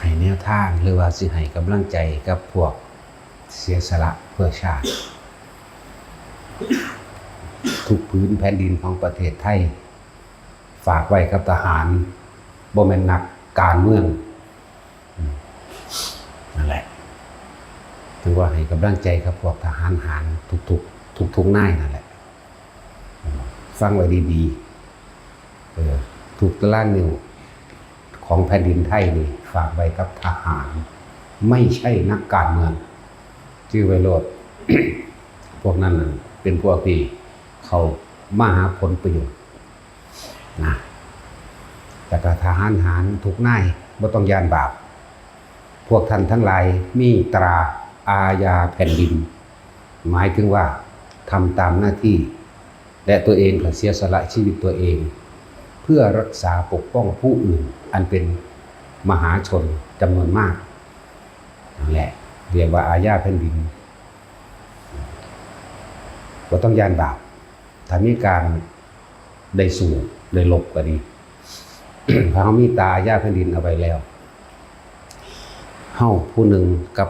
ໃຫ້ແນວທາງ ຫຼືວ່າຊິໃຫ້ກຳລັງໃຈກັບພວກເສຍສະຫຼະເພື່ອຊາດ ທຸກຜືນແຜ່ນດິນຂອງປະເທດໄທ ຝາກໄວ້ກັບທະຫານ ບໍ່ແມ່ນນັກການເມືອງ. ອືມ ນັ້ນແຫຼະ ຖືວ່າໃຫ້ກຳລັງໃຈກັບພວກທະຫານຫານທຸກໆ ທຸກໆນາຍນັ້ນແຫຼະ. ຟັງໄວ້ດີໆ ເອີ ທຸກຕະລາງນິ້ວຂອງແຜ່ນດິນໄທນີ້ ຝາກໄວ້ກັບທະຫານ ໄມ່ໃຊ່ນັກການເມືອງ. ຈື່ໄວ້ໂລດ ພວກນັ້ນນະ ເປັນພວກທີ່ເຂົ້າມາຫາຜົນປະໂຫຍດນະ. ແລ້ວກໍທະຫານຫານທຸກນາຍ ບໍ່ຕ້ອງຢ້ານບາບ. ພວກທ່ານທັງຫຼາຍມີຕາອາຍາແຜ່ນດິນ, ໝາຍເຖິງວ່າທຳຕາມໜ້າທີ່ ແລະ ຕົວເອງກໍເສຍສະຫຼະຊີວິດຕົວເອງ ເພື່ອຮັກສາປົກປ້ອງຜູ້ອື່ນ ອັນເປັນມະຫາຊົນຈຳນວນມາກ. ນັ້ນແຫຼະ ຮຽກວ່າອາຍາແຜ່ນດິນ. ບໍ່ຕ້ອງຢ້ານບາບ. ຖ້າມີການໄດ້ສູ້ໄດ້ລົບກໍດີ, ຖ້າເຮົາມີຕາອາຍາແຜ່ນດິນເອົາໄວ້ແລ້ວ, ເຮົາຜູ້ໜຶ່ງກັບ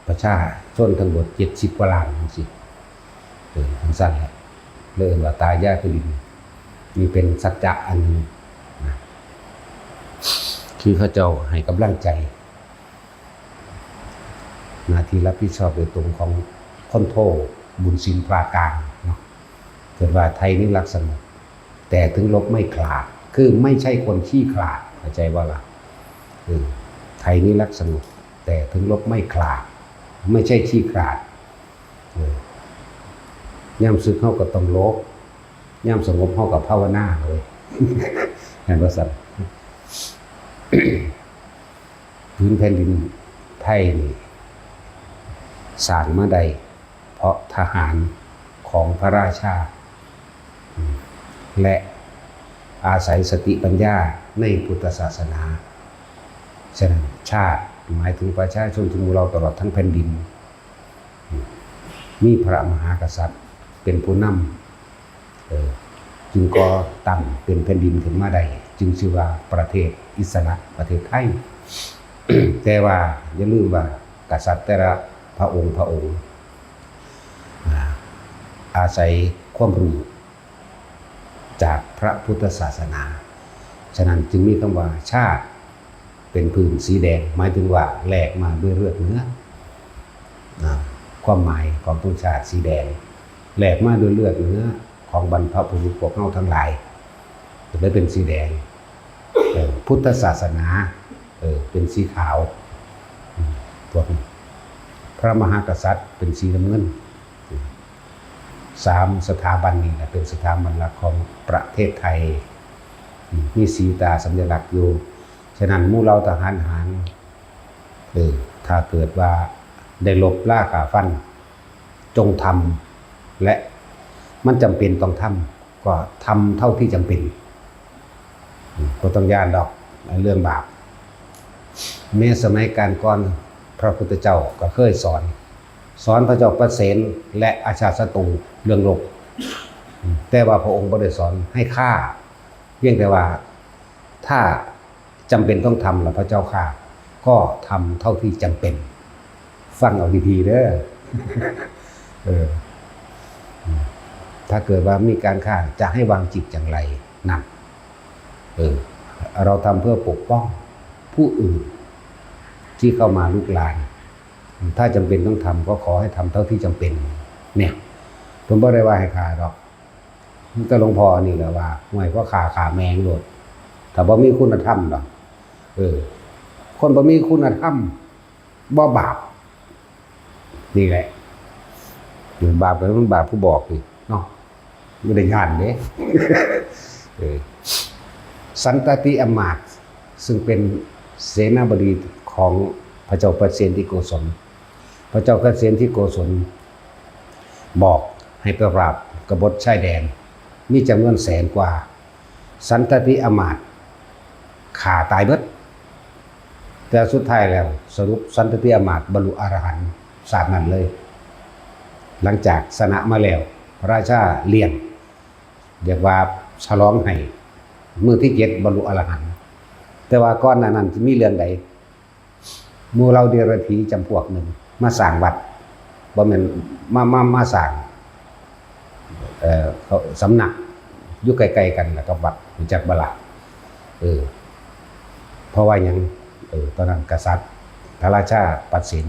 ປະຊາຊົນທັງໝົດເຈັດສິບກວ່າລ້ານຈັ່ງຊີ້ ເອີ ຈັ່ງຊັ້ນແຫຼະ ເອີ້ນວ່າຕາອາຍາແຜ່ນດິນ. ນີ້ເປັນສັດຈະອັນໜຶ່ງນະ ຄືເຂົາເຈົ້າໃຫ້ກຳລັງໃຈ ໜ້າທີ່ຮັບຜິດຊອບໂດຍຕົງຂອງພົນໂທ ບຸນສິນ ພຣາກາງເນາະ ເພິ່ນວ່າໄທນີ້ລັກສະຫງົບ ແຕ່ເຖິງລົບໄມ່ຂລາດ ຄືໄມ່ໃຊ່ຄົນຂີ້ຂລາດ ເຂົ້າໃຈບໍ່ລະ? ເອີ ໄທນີ້ລັກສະຫງົບ ແຕ່ເຖິງລົບໄມ່ຂລາດ ໄມ່ໃຊ່ຂີ້ຂລາດ. ເອີ ຍາມສຶກເຮົາກໍຕ້ອງຫຼົບ ຍາມສະຫງົບເຮົາກໍພາວະນາເລີຍ ແມ່ນບໍ່ຊັ້ນ? ພື້ນແຜ່ນດິນໄທນີ້ສ້າງມາໄດ້ເພາະທະຫານຂອງພະລາຊາ ແລະ ອາໄສສະຕິປັນຍາໃນພຸດທະສາສະໜາ. ສະນັ້ນ ຊາດ ໝາຍເຖິງປະຊາຊົນທຸກໝູ່ເຫຼົ່າຕະຫຼອດທັງແຜ່ນດິນ ມີພະມະຫາກະສັດເປັນຜູ້ນຳ ເອີ ຈຶ່ງກໍ່ຕັ້ງເປັນແຜ່ນດິນຂຶ້ນມາໄດ້ ຈຶ່ງຊື່ວ່າປະເທດອິດສະຫຼະ ປະເທດໄທ. ແຕ່ວ່າຢ່າລືມວ່າກະສັດແຕ່ລະພະອົງ ພະອົງ ອາ ອາໄສຄວາມຮູ້ຈາກພະພຸດທະສາສະໜາ. ສະນັ້ນຈຶ່ງມີຄຳວ່າຊາດ ເປັນຜືນສີແດງ ໝາຍເຖິງວ່າແລກມາດ້ວຍເລືອດເນື້ອ. ນະ ຄວາມໝາຍຂອງທຸງຊາດສີແດງ ແລກມາດ້ວຍເລືອດເນື້ອຂອງບັນພະບຸລຸດພວກເຮົາທັງຫຼາຍ ກໍເລີຍເປັນສີແດງ. ເອີ ພຸດທະສາສະໜາ ເອີ ເປັນສີຂາວ ອືມ ພວກນີ້ ພະມະຫາກະສັດເປັນສີນ້ຳເງິນ. ສາມສະຖາບັນນີ້ແຫຼະ ເປັນສະຖາບັນຫຼັກຂອງປະເທດໄທ ອືມ ມີສີຕາສັນຍະລັກຢູ່. ສະນັ້ນ ໝູ່ເຫຼົ່າທະຫານຫານ ເອີ ຖ້າເກີດວ່າໄດ້ລົບລາຂ້າຟັນ ຈົ່ງທຳ ແລະ ມັນຈຳເປັນຕ້ອງທຳ ກໍທຳເທົ່າທີ່ຈຳເປັນ. ອືມ ບໍ່ຕ້ອງຢ້ານດອກເລື່ອງບາບ. ແມ້ສະໄໝການກ່ອນ ພະພຸດທະເຈົ້າກໍເຄີຍສອນ ສອນພະເຈົ້າປະເສນ ແລະ ອາຊາດສັດຕູເລື່ອງລົບ. ອືມ ແຕ່ວ່າພະອົງບໍ່ໄດ້ສອນໃຫ້ຂ້າ ພຽງແຕ່ວ່າຖ້າ ຈຳເປັນຕ້ອງທຳລະພະເຈົ້າຂ້າ ກໍທຳເທົ່າທີ່ຈຳເປັນ. ຟັງເອົາດີໆເດີ ເອີ ຖ້າເກີດວ່າມີການຂ້າ ຈະໃຫ້ວາງຈິດຢ່າງໄລ? ນັ້ນ ເອີ ເຮົາທຳເພື່ອປົກປ້ອງຜູ້ອື່ນທີ່ເຂົ້າມາລຸກລານ. ຖ້າຈຳເປັນຕ້ອງທຳ ກໍຂໍໃຫ້ທຳເທົ່າທີ່ຈຳເປັນ. ເນຍ ເພິ່ນບໍ່ໄດ້ວ່າໃຫ້ຂ້າດອກ. ມີແຕ່ຫຼວງພໍ່ນີ້ແຫຼະວ່າ ຫ້ວຍ ພວກຂ້າຂ້າແມ່ງໂລດ ຖ້າບໍ່ມີຄຸນນະທຳດອກ. ເອີ ຄົນບໍ່ມີຄຸນນະທຳ ບໍ່ບາບ. ນີ້ແຫຼະ ບາບກໍມັນບາບຜູ້ບອກນີ້ເນາະ ບໍ່ໄດ້ຢ້ານເດ້. ເອີ ສັນຕະຕິອາມາດ ຊຶ່ງເປັນເສນາບໍດີຂອງພະເຈົ້າປະເສນທິໂກສົນ ພະເຈົ້າປະເສນທິໂກສົນ ບອກໃຫ້ໄປປາບກະບົດຊາຍແດນ ມີຈຳນວນແສນກວ່າ. ສັນຕະຕິອາມາດຂ້າຕາຍເບິດ. ແຕ່ສຸດທ້າຍແລ້ວ ສະຫຼຸບສັນຕະຕິອາມາດບັນລຸອະລະຫັນຊາດນັ້ນເລີຍ. ຫຼັງຈາກຊະນະມາແລ້ວ ພະລາຊາລ້ຽງ ຮຽກວ່າສະຫຼອງໃຫ້ມື້ທີເຈັດບັນລຸອະລະຫັນ. ແຕ່ວ່າກ່ອນໜ້ານັ້ນຈະມີເລື່ອງໃດ? ໝູ່ເຫຼົ່າເດຍລະຖີຈຳພວກໜຶ່ງມາສ້າງວັດ ບໍ່ແມ່ນ ມາ ມາ ມາສ້າງ ເອີ ເຂົາ ສຳນັກຢູ່ໃກ້ໆກັນລະກັບວັດ ຮູ້ຈັກບໍ່ລະ? ເອີ ເພາະວ່າຫຍັງ? ເອີ ຕອນນັ້ນກະສັດ ພະລາຊາປັດສິນ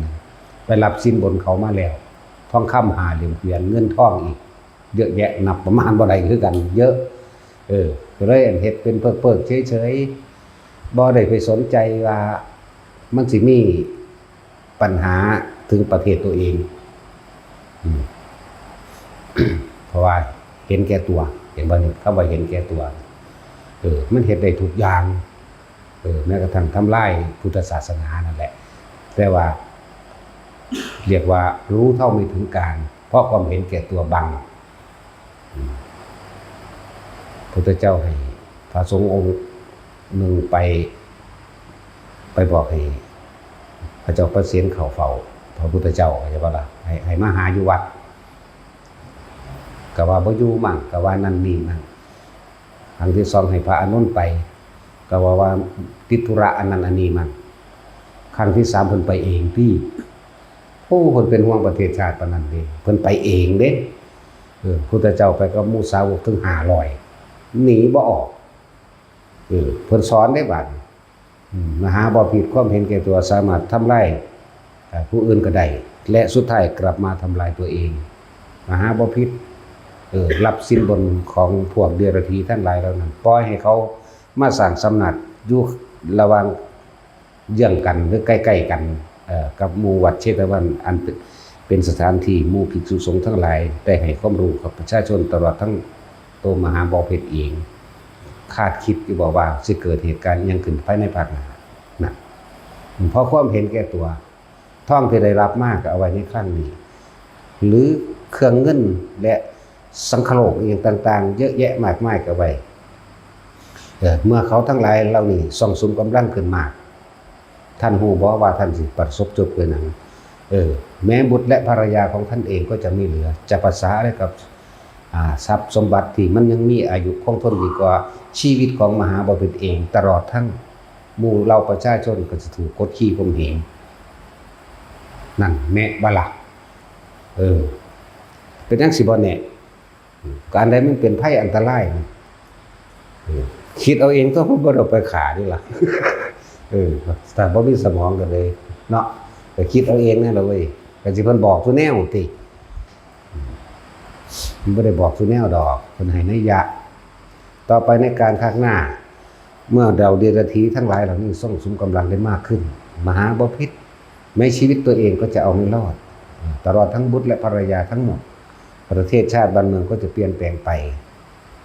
ໄປຮັບສິນບົນເຂົາມາແລ້ວ ທອງຄຳຫ້າເຫຼັ້ມ ແຫວນ ເງິນທອງອີກເຍອະແຍະ ນັບປະມານບໍ່ໄດ້ຄືກັນ ເຍອະ. ເອີ ກໍເລີຍເຮັດເປັນເພີກໆເສີຍໆ ບໍ່ໄດ້ໄປສົນໃຈວ່າມັນຊິມີ ບັນຫາເຖິງປະເທດໂຕເອງ ອືມ ເພາະວ່າເຫັນແກ່ຕົວ ເຫັນບໍ່ນີ້? ຄຳວ່າເຫັນແກ່ຕົວ ເອີ ມັນເຮັດໄດ້ທຸກຢ່າງ ເອີ ແມ້ກະທັ່ງທຳລາຍພຸດທະສາສະໜານັ້ນແຫຼະ ແຕ່ວ່າ ຮຽກວ່າຮູ້ເທົ່າໄມ່ເຖິງການ ເພາະຄວາມເຫັນແກ່ຕົວບັງ ອືມ ພຸດທະເຈົ້າໃຫ້ພະສົງອົງໜຶ່ງໄປ ໄປບອກໃຫ້ພະເຈົ້າປະເສນເຂົ້າເຝົ້າພະພຸດທະເຈົ້າ ເຂົ້າໃຈບໍ່ລະ? ໃຫ້ ໃຫ້ມາຫາຢູ່ວັດ ກະວ່າບໍ່ຢູ່ມັ້ງ ກະວ່ານັ້ນນີ້ມັ້ງ. ຄັ້ງທີສອງໃຫ້ພະອານົນໄປ ກະວ່າ ວ່າຕິດທຸລະອັນນັ້ນອັນນີ້ມັ້ງ. ຄັ້ງທີສາມເພິ່ນໄປເອງຕິ. ໂອ້ ເພິ່ນເປັນຫ່ວງປະເທດຊາດປານນັ້ນເດ້ ເພິ່ນໄປເອງເດ້. ເອີ ພຸດທະເຈົ້າໄປກັບໝູ່ສາວົກເຖິງຫ້າຮ້ອຍ ໜີບໍ່ອອກ. ເອີ ເພິ່ນສອນເດ້ບາດນີ້ ອືມ ມະຫາບໍພິດ ຄວາມເຫັນແກ່ຕົວສາມາດທຳລາຍ ເອີ ຜູ້ອື່ນກໍໄດ້ ແລະ ສຸດທ້າຍກັບມາທຳລາຍຕົວເອງ. ມະຫາບໍພິດ ເອີ ຮັບສິນບົນຂອງພວກເດຍລະຖີທັງຫຼາຍເຫຼົ່ານັ້ນ ປ່ອຍໃຫ້ເຂົາມາສ້າງສຳນັກຢູ່ລະຫວ່າງ ເຢື້ອງກັນ ຫຼື ໃກ້ໆກັນ ເອີ ກັບໝູ່ວັດເຊຕະວັນ ອັນເປັນ ເປັນສະຖານທີ່ໝູ່ພິກສຸສົງທັງຫຼາຍໄດ້ໃຫ້ຄວາມຮູ້ກັບປະຊາຊົນ ຕະຫຼອດທັງໂຕມະຫາບໍພິດເອງ. ຄາດຄິດຢູ່ບໍ່ວ່າຊິເກີດເຫດການອີ່ຫຍັງຂຶ້ນພາຍໃນພາກໜ້າ? ນະ ເພາະຄວາມເຫັນແກ່ຕົວ ທອງທີ່ໄດ້ຮັບມາກໍເອົາໄວ້ໃນຄັງນີ້ ຫຼື ເຄື່ອງເງິນ ແລະ ສັງຄະໂລກອີ່ຫຍັງຕ່າງໆ ເຍອະແຍະມາກມາຍກໍໄວ້ ເອີ ເມື່ອເຂົາທັງຫຼາຍເຫຼົ່ານີ້ຊ່ອງສຸມກຳລັງຂຶ້ນມາ ທ່ານຮູ້ບໍ່ວ່າທ່ານຊິປະສົບໂຈດຄືຫຍັງ? ເອີ ແມ້ບຸດ ແລະ ພັນລະຍາຂອງທ່ານເອງກໍຈະມີເຫຼືອ ຈະພາສາອະໄລກັບ ອາ ຊັບສົມບັດທີ່ມັນຍັງມີອາຍຸຄົງທົນຍິ່ງກວ່າຊີວິດຂອງມະຫາບໍພິດເອງ ຕະຫຼອດທັງ ໝູ່ເຫຼົ່າປະຊາຊົນກໍຈະຖືກກົດຂີ່ຂົ່ມເຫງ. ນັ້ນແນະບໍ່ລະ? ເອີ ເປັນຫຍັງຊິບໍ່ແນະ? ການໃດມັນເປັນໄພອັນຕະລາຍ ເອີ ຄິດເອົາເອງຕົວະ ບໍ່ໄດ້ໄປຂ້າເດ້ລະ. ເອີ ຖ້າບໍ່ມີສະໝອງກໍເລີຍເນາະ ກໍຄິດເອົາເອງນັ້ນລະເວີຍ. ກໍຊິເພິ່ນບອກສູ່ແນວຕິ ເພິ່ນບໍ່ໄດ້ບອກສູ່ແນວດອກ ເພິ່ນໃຫ້ໄນຍະ. ຕໍ່ໄປໃນການຂ້າງໜ້າ ເມື່ອເຫຼົ່າເດຍລະຖີທັງຫຼາຍເຫຼົ່ານີ້ສົ່ງສຸມກຳລັງໄດ້ມາກຂຶ້ນ ມະຫາບໍພິດໃນຊີວິດຕົວເອງກໍຈະເອົາໄມ່ລອດ ຕະຫຼອດທັງບຸດ ແລະ ພັນລະຍາທັງໝົດ ປະເທດຊາດບ້ານເມືອງກໍຈະປ່ຽນແປງໄປ.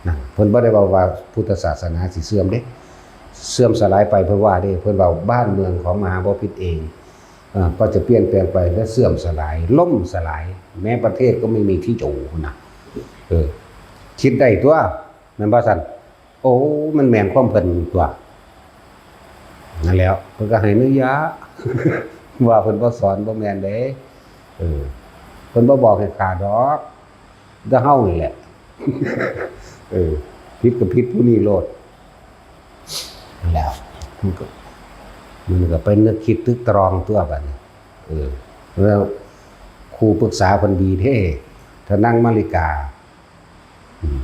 ນັ້ນ ເພິ່ນບໍ່ໄດ້ເວົ້າວ່າພຸດທະສາສະໜາຊິເສື່ອມເດ້ ເສື່ອມສະຫຼາຍໄປ ເພິ່ນວ່າເດ້ ເພິ່ນເວົ້າບ້ານເມືອງຂອງມະຫາບໍພິດເອງ ເອີ ກໍຈະປ່ຽນແປງໄປ ແລະ ເສື່ອມສະຫຼາຍ ລົ້ມສະຫຼາຍ ແມ້ປະເທດກໍໄມ່ມີທີ່ຢູ່ນະ. ເອີ ຄິດໄດ້ຕົວະ ແມ່ນບໍ່ຊັ້ນ? ໂອ້ ມັນແມ່ນຄວາມເພິ່ນຕົວະ. ນັ້ນແຫຼ້ວ ເພິ່ນກໍໃຫ້ໄນຍະ ວ່າເພິ່ນບໍ່ສອນ ບໍ່ແມ່ນເດ້. ເອີ ເພິ່ນບໍ່ບອກໃຫ້ຂ້າດອກ ແຕ່ເຮົານີ້ແຫຼະ ເອີ ຜິດກໍຜິດຜູ້ນີ້ໂລດ. ແລ້ວມັນກໍ ມັນກໍໄປນຶກຄິດຕຶກຕະລອງຕົວະບາດນີ້. ເອີ ແລ້ວຄູ່ປຶກສາເພິ່ນດີເດ້ ທ່ານນາງມາລິກາ ອືມ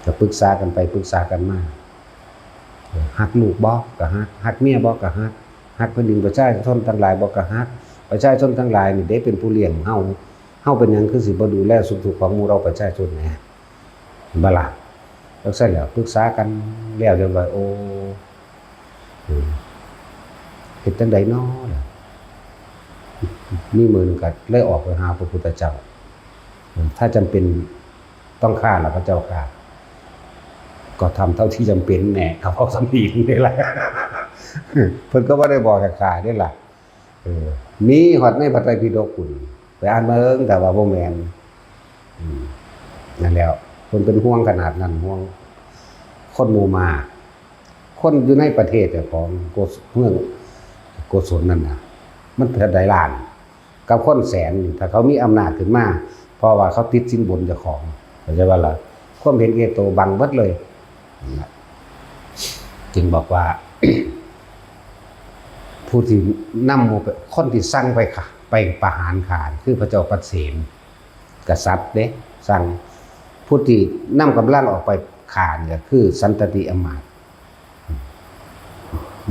ກໍປຶກສາກັນໄປປຶກສາກັນມາ ເອີ ຮັກລູກບໍ່? ກໍຮັກ. ຮັກເມຍບໍ່? ກໍຮັກ. ຮັກແຜ່ນດິນປະຊາຊົນທັງຫຼາຍບໍ່? ກໍຮັກ. ປະຊາຊົນທັງຫຼາຍນີ້ເດ້ເປັນຜູ້ລ້ຽງເຮົາ ເຮົາເປັນຫຍັງຄືຊິບໍ່ດູແລສຸກທຸກຂອງໝູ່ເຫຼົ່າປະຊາຊົນແດ່? ເຫັນບໍ່ລະ? ຈັ່ງຊັ້ນແຫຼ້ວ ປຶກສາກັນແລ້ວຮຽບຮ້ອຍ ໂອ້ ເຮັດຈັ່ງໃດນໍລະ? ມີມື້ໜຶ່ງກໍເລີຍອອກໄປຫາພະພຸດທະເຈົ້າ ຖ້າຈຳເປັນຕ້ອງຂ້າລະພະເຈົ້າຂ້າ ກໍທຳເທົ່າທີ່ຈຳເປັນແດ່ ກໍເວົ້າສ່ຳນີ້ເດ້ລະ ເພິ່ນກໍບໍ່ໄດ້ບອກໃຫ້ຂ້າເດ້ລະ. ເອີ ມີຮອດໃນພະໄຕປິດົກພຸ້ນ ໄປອ່ານເບິ່ງ ຖ້າວ່າບໍ່ແມ່ນ ອືມ ນັ້ນແຫຼ້ວ ເພິ່ນເປັນຫ່ວງຂະໜາດນັ້ນ ຫ່ວງຄົນໝູ່ມາ ຄົນຢູ່ໃນປະເທດເຈົ້າຂອງໂກ ເມືອງໂກສົນນັ້ນນະ ມັນເທົ່າໃດລ້ານ ກັບຄົນແສນນີ້ ຖ້າເຂົາມີອຳນາດຂຶ້ນມາ ເພາະວ່າເຂົາຕິດສິນບົນເຈົ້າຂອງ ເຂົ້າໃຈບໍ່ລະ? ຄວາມເຫັນແກ່ໂຕບັງເບິດເລີຍ ນັ້ນລະ ຈຶ່ງບອກວ່າ ພ ຜູ້ທີ່ນຳໝູ່ ຄົນທີ່ສັ່ງໄປຂ້າ ໄປປະຫານຂ້າ ຄືພະເຈົ້າປັດເສນ ກະສັດເດ້ ສັ່ງ. ຜູ້ທີ່ນຳກຳລັງອອກໄປຂ້ານີ້ ກະຄືສັນຕະຕິອຳມາດ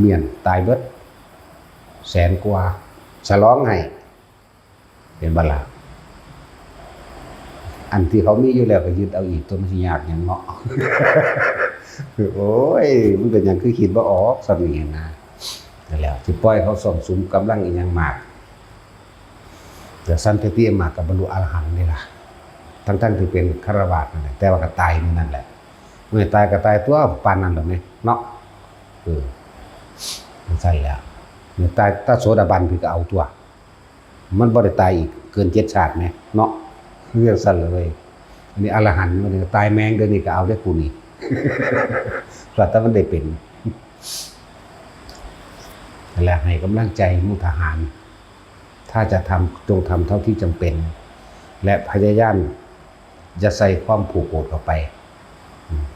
ມ້ຽນຕາຍເບິດ ແສນກວ່າ ສະຫຼອງໃຫ້ ເຫັນບໍ່ລະ? ອັນທີ່ເຂົາມີຢູ່ແລ້ວກໍຍຶດເອົາອີກ ຕົວະ ມັນຊິຍາກຫຍັງເນາະ? ໂອ້ຍ ມັນເປັນຫຍັງຄືຄິດບໍ່ອອກສ່ຳນີ້ຫັ້ນນະ? ນັ້ນແຫຼະ ຊິປ່ອຍເຂົາສ້ອງສຸມກຳລັງອີ່ຫຍັງມາກ ແຕ່ສັນຕະຕິອຳມາດກໍບັນລຸອະລະຫັນເດ້ລະ ທັງໆທີ່ເປັນຄາລະວາດນັ້ນແຫຼະ ແຕ່ວ່າກໍຕາຍມື້ນັ້ນແຫຼະ. ເມື່ອຕາຍກໍຕາຍຕົວະ ປານນັ້ນດອກແມະເນາະ. ເອີ ຈັ່ງຊັ້ນແຫຼະ ເມື່ອຕາຍຕາໂສດາບັນ ເພິ່ນກໍເອົາຕົວະ. ມັນບໍ່ໄດ້ຕາຍອີກເກີນເຈັດຊາດແມະເນາະ ຄືຈັ່ງຊັ້ນລະເວີຍ. ອັນນີ້ອະລະຫັນ ມັນຕາຍແມງດຽວນີ້ກໍເອົາເດ້ກູນີ້ ວ່າແຕ່ມັນໄດ້ເປັນ. ແລະ ໃຫ້ກຳລັງໃຈໝູ່ທະຫານ ຖ້າຈະທຳ ຈົ່ງທຳເທົ່າທີ່ຈຳເປັນ ແລະ ພະຍາຍາມ ຢ່າໃສ່ຄວາມຜູກໂຫດເຂົ້າໄປ.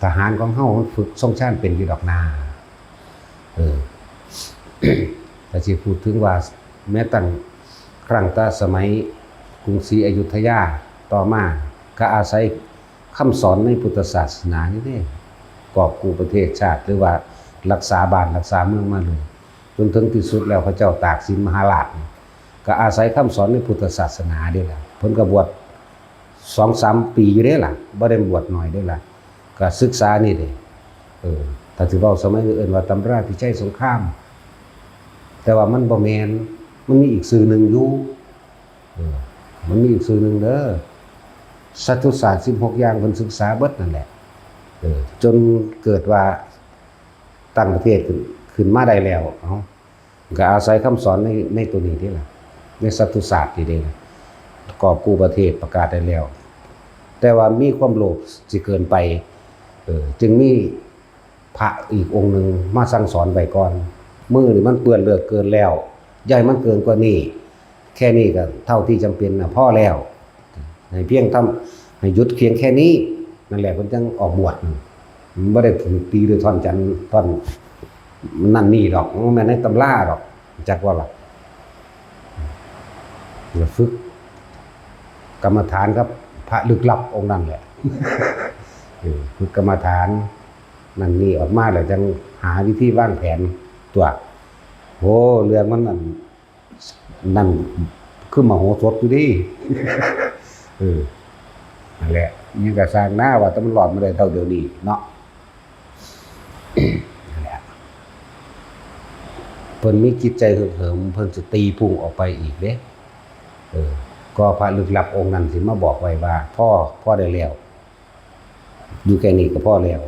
ທະຫານຂອງເຮົາມັນຝຶກຊົງຊານເປັນຢູ່ດອກນາ. ເອີ ຖ້າຊິພູດເຖິງວ່າ ແມ້ຕັ້ງຄັ້ງແຕ່ສະໄໝກຸງສີອະຍຸດທະຍາ ຕໍ່ມາກໍອາໄສຄຳສອນໃນພຸດທະສາສະໜານີ້ເດ້ ກອບກູ້ປະເທດຊາດ ຫຼືວ່າຮັກສາບ້ານຮັກສາເມືອງມາເລື້ອຍ ຈົນເຖິງທີ່ສຸດແລ້ວ ພະເຈົ້າຕາກສິນມະຫາລາດນີ້ ກໍອາໄສຄຳສອນໃນພຸດທະສາສະໜາເດ້ລະ ເພິ່ນກໍບວດ ສອງສາມປີຢູ່ເດ້ລະ ບໍ່ໄດ້ບວດໜ້ອຍເດ້ລະ ກໍສຶກສານີ້ເດ້. ເອີ ຖ້າຊິເວົ້າສະໄໝນີ້ເອີ້ນວ່າຕຳລາພິໄຊສົງຄາມ ແຕ່ວ່າມັນບໍ່ແມ່ນ ມັນມີອີກຊື່ໜຶ່ງຢູ່. ເອີ ມັນມີອີກຊື່ໜຶ່ງເດີ ສັດທຸສາດສິບຫົກຢ່າງ ເພິ່ນສຶກສາເບິດນັ້ນແຫຼະ. ເອີ ຈົນເກີດວ່າ ຕັ້ງປະເທດຂຶ້ນ ຂຶ້ນມາໄດ້ແລ້ວ ເອົ້າ ກໍອາໄສຄຳສອນໃນ ໃນໂຕນີ້ເດ້ລະ ໃນສັດທຸສາດນີ້ເດ້ລະ ກອບກູ້ປະເທດປະກາດໄດ້ແລ້ວ ແຕ່ວ່າມີຄວາມໂລບຊິເກີນໄປ ເອີ ຈຶ່ງມີພະອີກອົງໜຶ່ງມາສັ່ງສອນໄວ້ກ່ອນ. ມືນີ້ມັນເປື້ອນເລືອດເກີນແລ້ວ ຢ່າໃຫ້ມັນເກີນກວ່ານີ້ ແຄ່ນີ້ກໍເທົ່າທີ່ຈຳເປັນນະ ພໍແລ້ວ. ໃຫ້ພຽງທຳ ໃຫ້ຢຸດພຽງແຄ່ນີ້ ນັ້ນແຫຼະ ເພິ່ນຈັ່ງອອກບວດ. ມັນບໍ່ໄດ້ຖືກຕີດ້ວຍທ່ອນຈັນ ທ່ອນນັ້ນນີ້ດອກ ມັນບໍ່ແມ່ນໃນຕຳລາດອກ ຈັກວ່າລະ. ແລ້ວຝຶກກຳມະຖານກັບພະລຶກລັບອົງນັ້ນແຫຼະ ເອີ ຝຶກກຳມະຖານນັ້ນນີ້ອອກມາ ແລ້ວຈັ່ງຫາວິທີວາງແຜນຕົວະ. ໂອ້ ເລື່ອງມັນອັນ ນັ້ນຄືມະໂຫສົດຢູ່ເດ້. ເອີ ນັ້ນແຫຼະ ອີ່ຫຍັງກໍຊ່າງນາ ວ່າແຕ່ມັນລອດມາໄດ້ເທົ່າດຽວນີ້ເນາະ. ນັ້ນແຫຼະ ເພິ່ນມີຈິດໃຈຮຶກເຫີມ ເພິ່ນຊິຕີພຸ່ງອອກໄປອີກເດ້. ເອີ ກໍພະລຶກລັບອົງນັ້ນຊິມາບອກໄວ້ວ່າ ພໍ ພໍໄດ້ແລ້ວ ຢູ່ແຄ່ນີ້ກໍພໍແລ້ວ.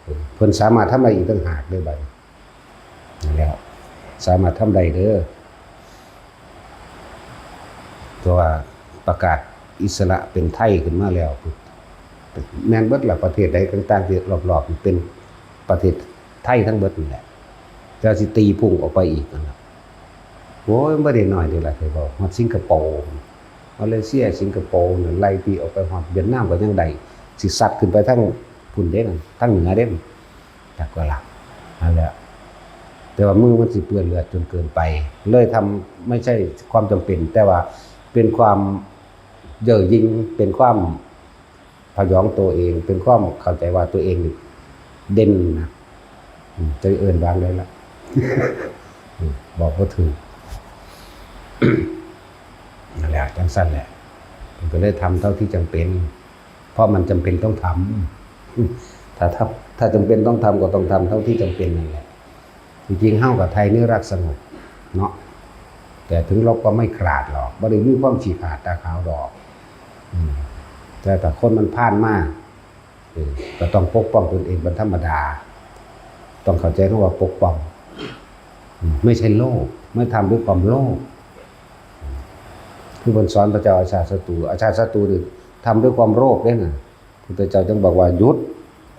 ເອີ ເພິ່ນສາມາດທຳໄດ້ອີກຕ່າງຫາກເດີບັດນີ້. ນັ້ນແຫຼະ ສາມາດທຳໄດ້ເດີ ເພາະວ່າປະກາດອິດສະຫຼະເປັນໄທຂຶ້ນມາແລ້ວ ແມ່ນເບິດລະ ປະເທດໃດຕ່າງໆທີ່ລອບໆນີ້ເປັນປະເທດໄທທັງເບິດນີ້ແຫຼະ ແຕ່ຊິຕີພຸ່ງອອກໄປອີກນັ້ນລະ. ໂອ້ຍ ມັນບໍ່ໄດ້ໜ້ອຍເດ້ລະ ຂ້ອຍເວົ້າ ຮອດສິງກະໂປ ມາເລເຊຍ ສິງກະໂປນັ້ນ ໄລ່ຕີອອກໄປຮອດຫວຽດນາມກໍຍັງໄດ້ ຊິຊັດຂຶ້ນໄປທາງພຸ້ນເດ້ນັ້ນ ທາງເໜືອເດ້ ຈັກວ່າລະ ນັ້ນແຫຼະ. ແຕ່ວ່າມືມັນຊິເປື້ອນເລືອດຈົນເກີນໄປ ເລີຍທຳ ໄມ່ໃຊ່ຄວາມຈຳເປັນ ແຕ່ວ່າເປັນຄວາມເຍີ້ອຍິ່ງ ເປັນຄວາມພະຍອງໂຕເອງ ເປັນຄວາມເຂົ້າໃຈວ່າໂຕເອງນີ້ເດັ່ນນະ. ອືມ ຈະເອີ້ນວ່າໃດລະ ອືມ ບອກບໍ່ຖືກ. ນັ້ນແຫຼະ ຈັ່ງຊັ້ນແຫຼະ ເພິ່ນກໍເລີຍທຳເທົ່າທີ່ຈຳເປັນ ເພາະມັນຈຳເປັນຕ້ອງທຳ. ຖ້າ ຖ້າ ຖ້າຈຳເປັນຕ້ອງທຳ ກໍຕ້ອງທຳເທົ່າທີ່ຈຳເປັນນັ້ນແຫຼະ. ທີ່ຈິງເຮົາກໍໄທໃນລັກສະຫງົບເນາະ ແຕ່ເຖິງລົບກໍໄມ່ຂາດຫຼອກ ບໍ່ໄດ້ມີຄວາມຂີ້ຂາດຕາຂາວດອກ. ອືມ ແຕ່ຖ້າຄົນມັນຜ່ານມາ ເອີ ກໍຕ້ອງປົກປ້ອງຕົນເອງເປັນທຳມະດາ ຕ້ອງເຂົ້າໃຈຄຳວ່າປົກປ້ອງ ອືມ ໄມ່ໃຊ່ໂລບ ໄມ່ທຳດ້ວຍຄວາມໂລບ. ຄືເພິ່ນສອນພະເຈົ້າອາຊາດສັດຕູ ອາຊາດສັດຕູນີ້ທຳດ້ວຍຄວາມໂລບເດ້ນະ ພຸດທະເຈົ້າຈຶ່ງບອກວ່າ ຢຸດ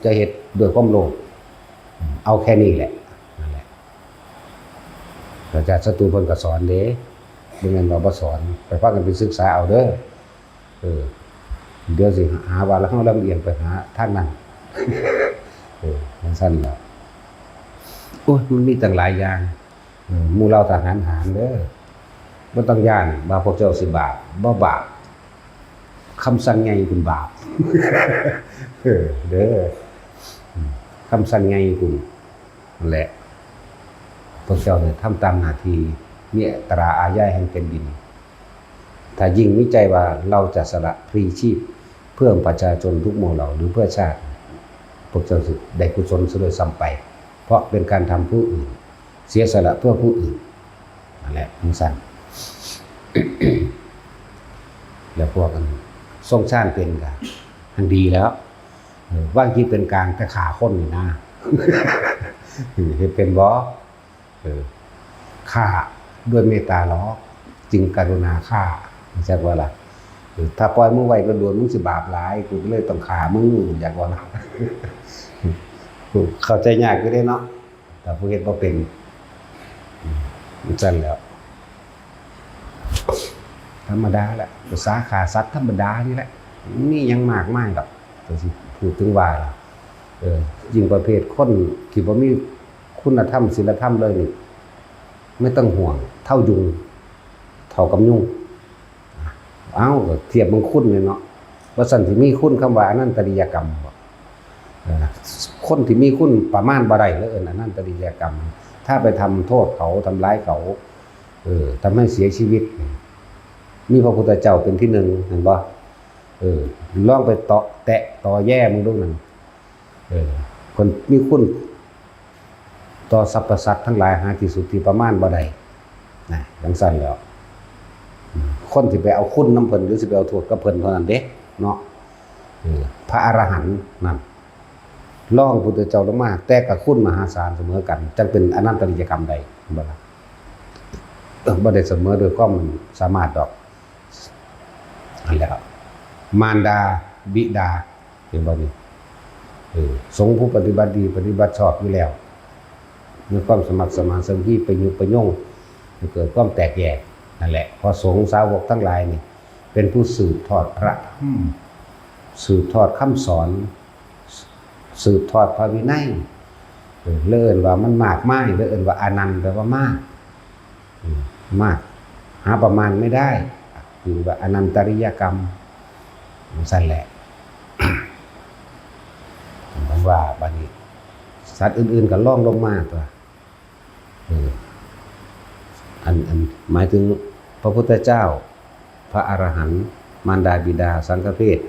ຢ່າເຮັດດ້ວຍຄວາມໂລບ ເອົາແຄ່ນີ້ແຫຼະ. ນັ້ນແຫຼະ ອາຈານສັດຕູເພິ່ນກໍສອນເດ້ ບໍ່ແມ່ນວ່າບໍ່ສອນ ໄປພາກັນໄປສຶກສາເອົາເດີ. ເອີ ດຽວຊິຫາວ່າລະເຮົາລຳອຽງໄປຫາທາງນັ້ນ. ເອີ ຈັ່ງຊັ້ນແຫຼະ ໂອ້ຍ ມັນມີຕັ້ງຫຼາຍຢ່າງ ເອີ ໝູ່ເຫຼົ່າທະຫານຫານເດີ ບໍ່ຕ້ອງຢ້ານວ່າພວກເຈົ້າຊິບາບ, ບໍ່ບາບ. ຄຳສັ່ງໃຫຍ່ພຸ້ນບາບ ເອີ ເດີ ຄຳສັ່ງໃຫຍ່ພຸ້ນ. ນັ້ນແຫຼະ ພວກເຈົ້ານີ້ທຳຕາມໜ້າທີ່ ມີຕາອາຍາແຫ່ງແຜ່ນດິນ. ຖ້າຍິ່ງມີໃຈວ່າເຮົາຈະສະຫຼະພລີຊີບເພື່ອປະຊາຊົນທຸກໝູ່ເຫຼົ່າ ຫຼື ເພື່ອຊາດ, ພວກເຈົ້າຊິໄດ້ກຸສົນຊະດ້ວຍຊ້ຳໄປ, ເພາະເປັນການທຳຜູ້ອື່ນ, ເສຍສະຫຼະເພື່ອຜູ້ອື່ນ. ນັ້ນແຫຼະ ຈັ່ງຊັ້ນ. ແລ້ວພວກອັນຊົງຊານເປັນກະຫັ້ນດີແລ້ວ. ເອີ ວາງຈິດເປັນກາງ ແຕ່ຂ້າຄົນນີ້ນາ ເຮັດເປັນບໍ່? ເອີ ຂ້າດ້ວຍເມດຕາຫຼອກ ຈຶ່ງກະລຸນາຂ້າ ຮູ້ຈັກບໍ່ລະ? ເອີ ຖ້າປ່ອຍມຶງໄວ້ໂດນໆ ມຶງຊິບາບຫຼາຍ ກູກໍເລີຍຕ້ອງຂ້າມຶງ ຮູ້ຈັກບໍ່ລະ? ເຂົ້າໃຈຍາກຢູ່ເດ້ເນາະ ຖ້າຜູ້ເຮັດບໍ່ເປັນ. ອືມ ມັນຊັ້ນແຫຼ້ວ ທຳມະດາແຫຼະ ພາສາຂ້າສັດທຳມະດານີ້ແຫຼະ ມີຫຍັງມາກມາຍດອກ ກໍຊິ ຜູ້ເຖິງວ່າລະ. ເອີ ຍິ່ງປະເພດຄົນທີ່ບໍ່ມີຄຸນນະທຳ ສິນລະທຳເລີຍນີ້ ໄມ່ຕ້ອງຫ່ວງ ເທົ່າຍຸງ ເທົ່າກັບຍຸງ. ເອົ້າ ກໍທຽບເບິ່ງຄຸນແມ່ນເນາະ ວ່າຊັ້ນ ຊິມີຄຸນຄຳວ່າອະນັນຕະລິຍະກຳບໍ່? ເອີ ຄົນທີ່ມີຄຸນປະມານບໍ່ໄດ້ ເລີຍເອີ້ນອະນັນຕະລິຍະກຳ. ຖ້າໄປທຳໂທດເຂົາ ທຳລາຍເຂົາ ເອີ ທຳໃຫ້ເສຍຊີວິດ ມີພະພຸດທະເຈົ້າເປັນທີໜຶ່ງ ແມ່ນບໍ່? ເອີ ລອງໄປເຕາະແຕະຕໍ່ແຍ່ເບິ່ງດູນັ້ນ. ເອີ ເພິ່ນມີຄຸນຕໍ່ສັບພະສັດທັງຫຼາຍ ຫາທີ່ສຸດທີ່ປະມານບໍ່ໄດ້ນະ. ຈັ່ງຊັ້ນແລ້ວ ອືມ ຄົນທີ່ໄປເອົາຄຸນນຳເພິ່ນ ຫຼື ຊິໄປເອົາໂທດກັບເພິ່ນເທົ່ານັ້ນເດ້ເນາະ. ເອີ ພະອະລະຫັນນັ້ນ ລອງພຸດທະເຈົ້າລົງມາ ແຕ່ກໍຄຸນມະຫາສານສະເໝີກັນ ຈັ່ງເປັນອະນັນຕະລິຍະກຳໄດ້ ເຫັນບໍ່ລະ? ເອີ ບໍ່ໄດ້ສະເໝີດ້ວຍຄວາມສາມາດດອກ. ຫັ້ນແຫຼະ ມານດາບິດາ ເຫັນບໍ່ນີ້? ເອີ ສົງຜູ້ປະຕິບັດດີ ປະຕິບັດຊອບຢູ່ແລ້ວ ມີຄວາມສະໝັກສະໝານສາມັກຄີ ປະຍຸກປະຍົງ ໃຫ້ເກີດຄວາມແຕກແຍກ. ນັ້ນແຫຼະ ເພາະສົງສາວົກທັງຫຼາຍນີ້ ເປັນຜູ້ສືບທອດພະທຳ ສືບທອດຄຳສອນ ສືບທອດພະວິໄນ. ເອີ ເລີຍເອີ້ນວ່າມັນມາກມາຍ ເລີຍເອີ້ນວ່າອະນັນ ແປວ່າມາກ. ອືມ ມາກ ຫາປະມານໄມ່ໄດ້ ຄືວ່າອະນັນຕະລິຍະກຳ ຈັ່ງຊັ້ນແຫຼະ. ເພິ່ນວ່າບາດນີ້ ສັດອື່ນໆກໍລອງລົງມາຕົວະ. ເອີ ອັນ ອັນ ໝາຍເຖິງພະພຸດທະເຈົ້າ ພະອະລະຫັນ, ມານດາບິດາ, ສັງຄະເພດ,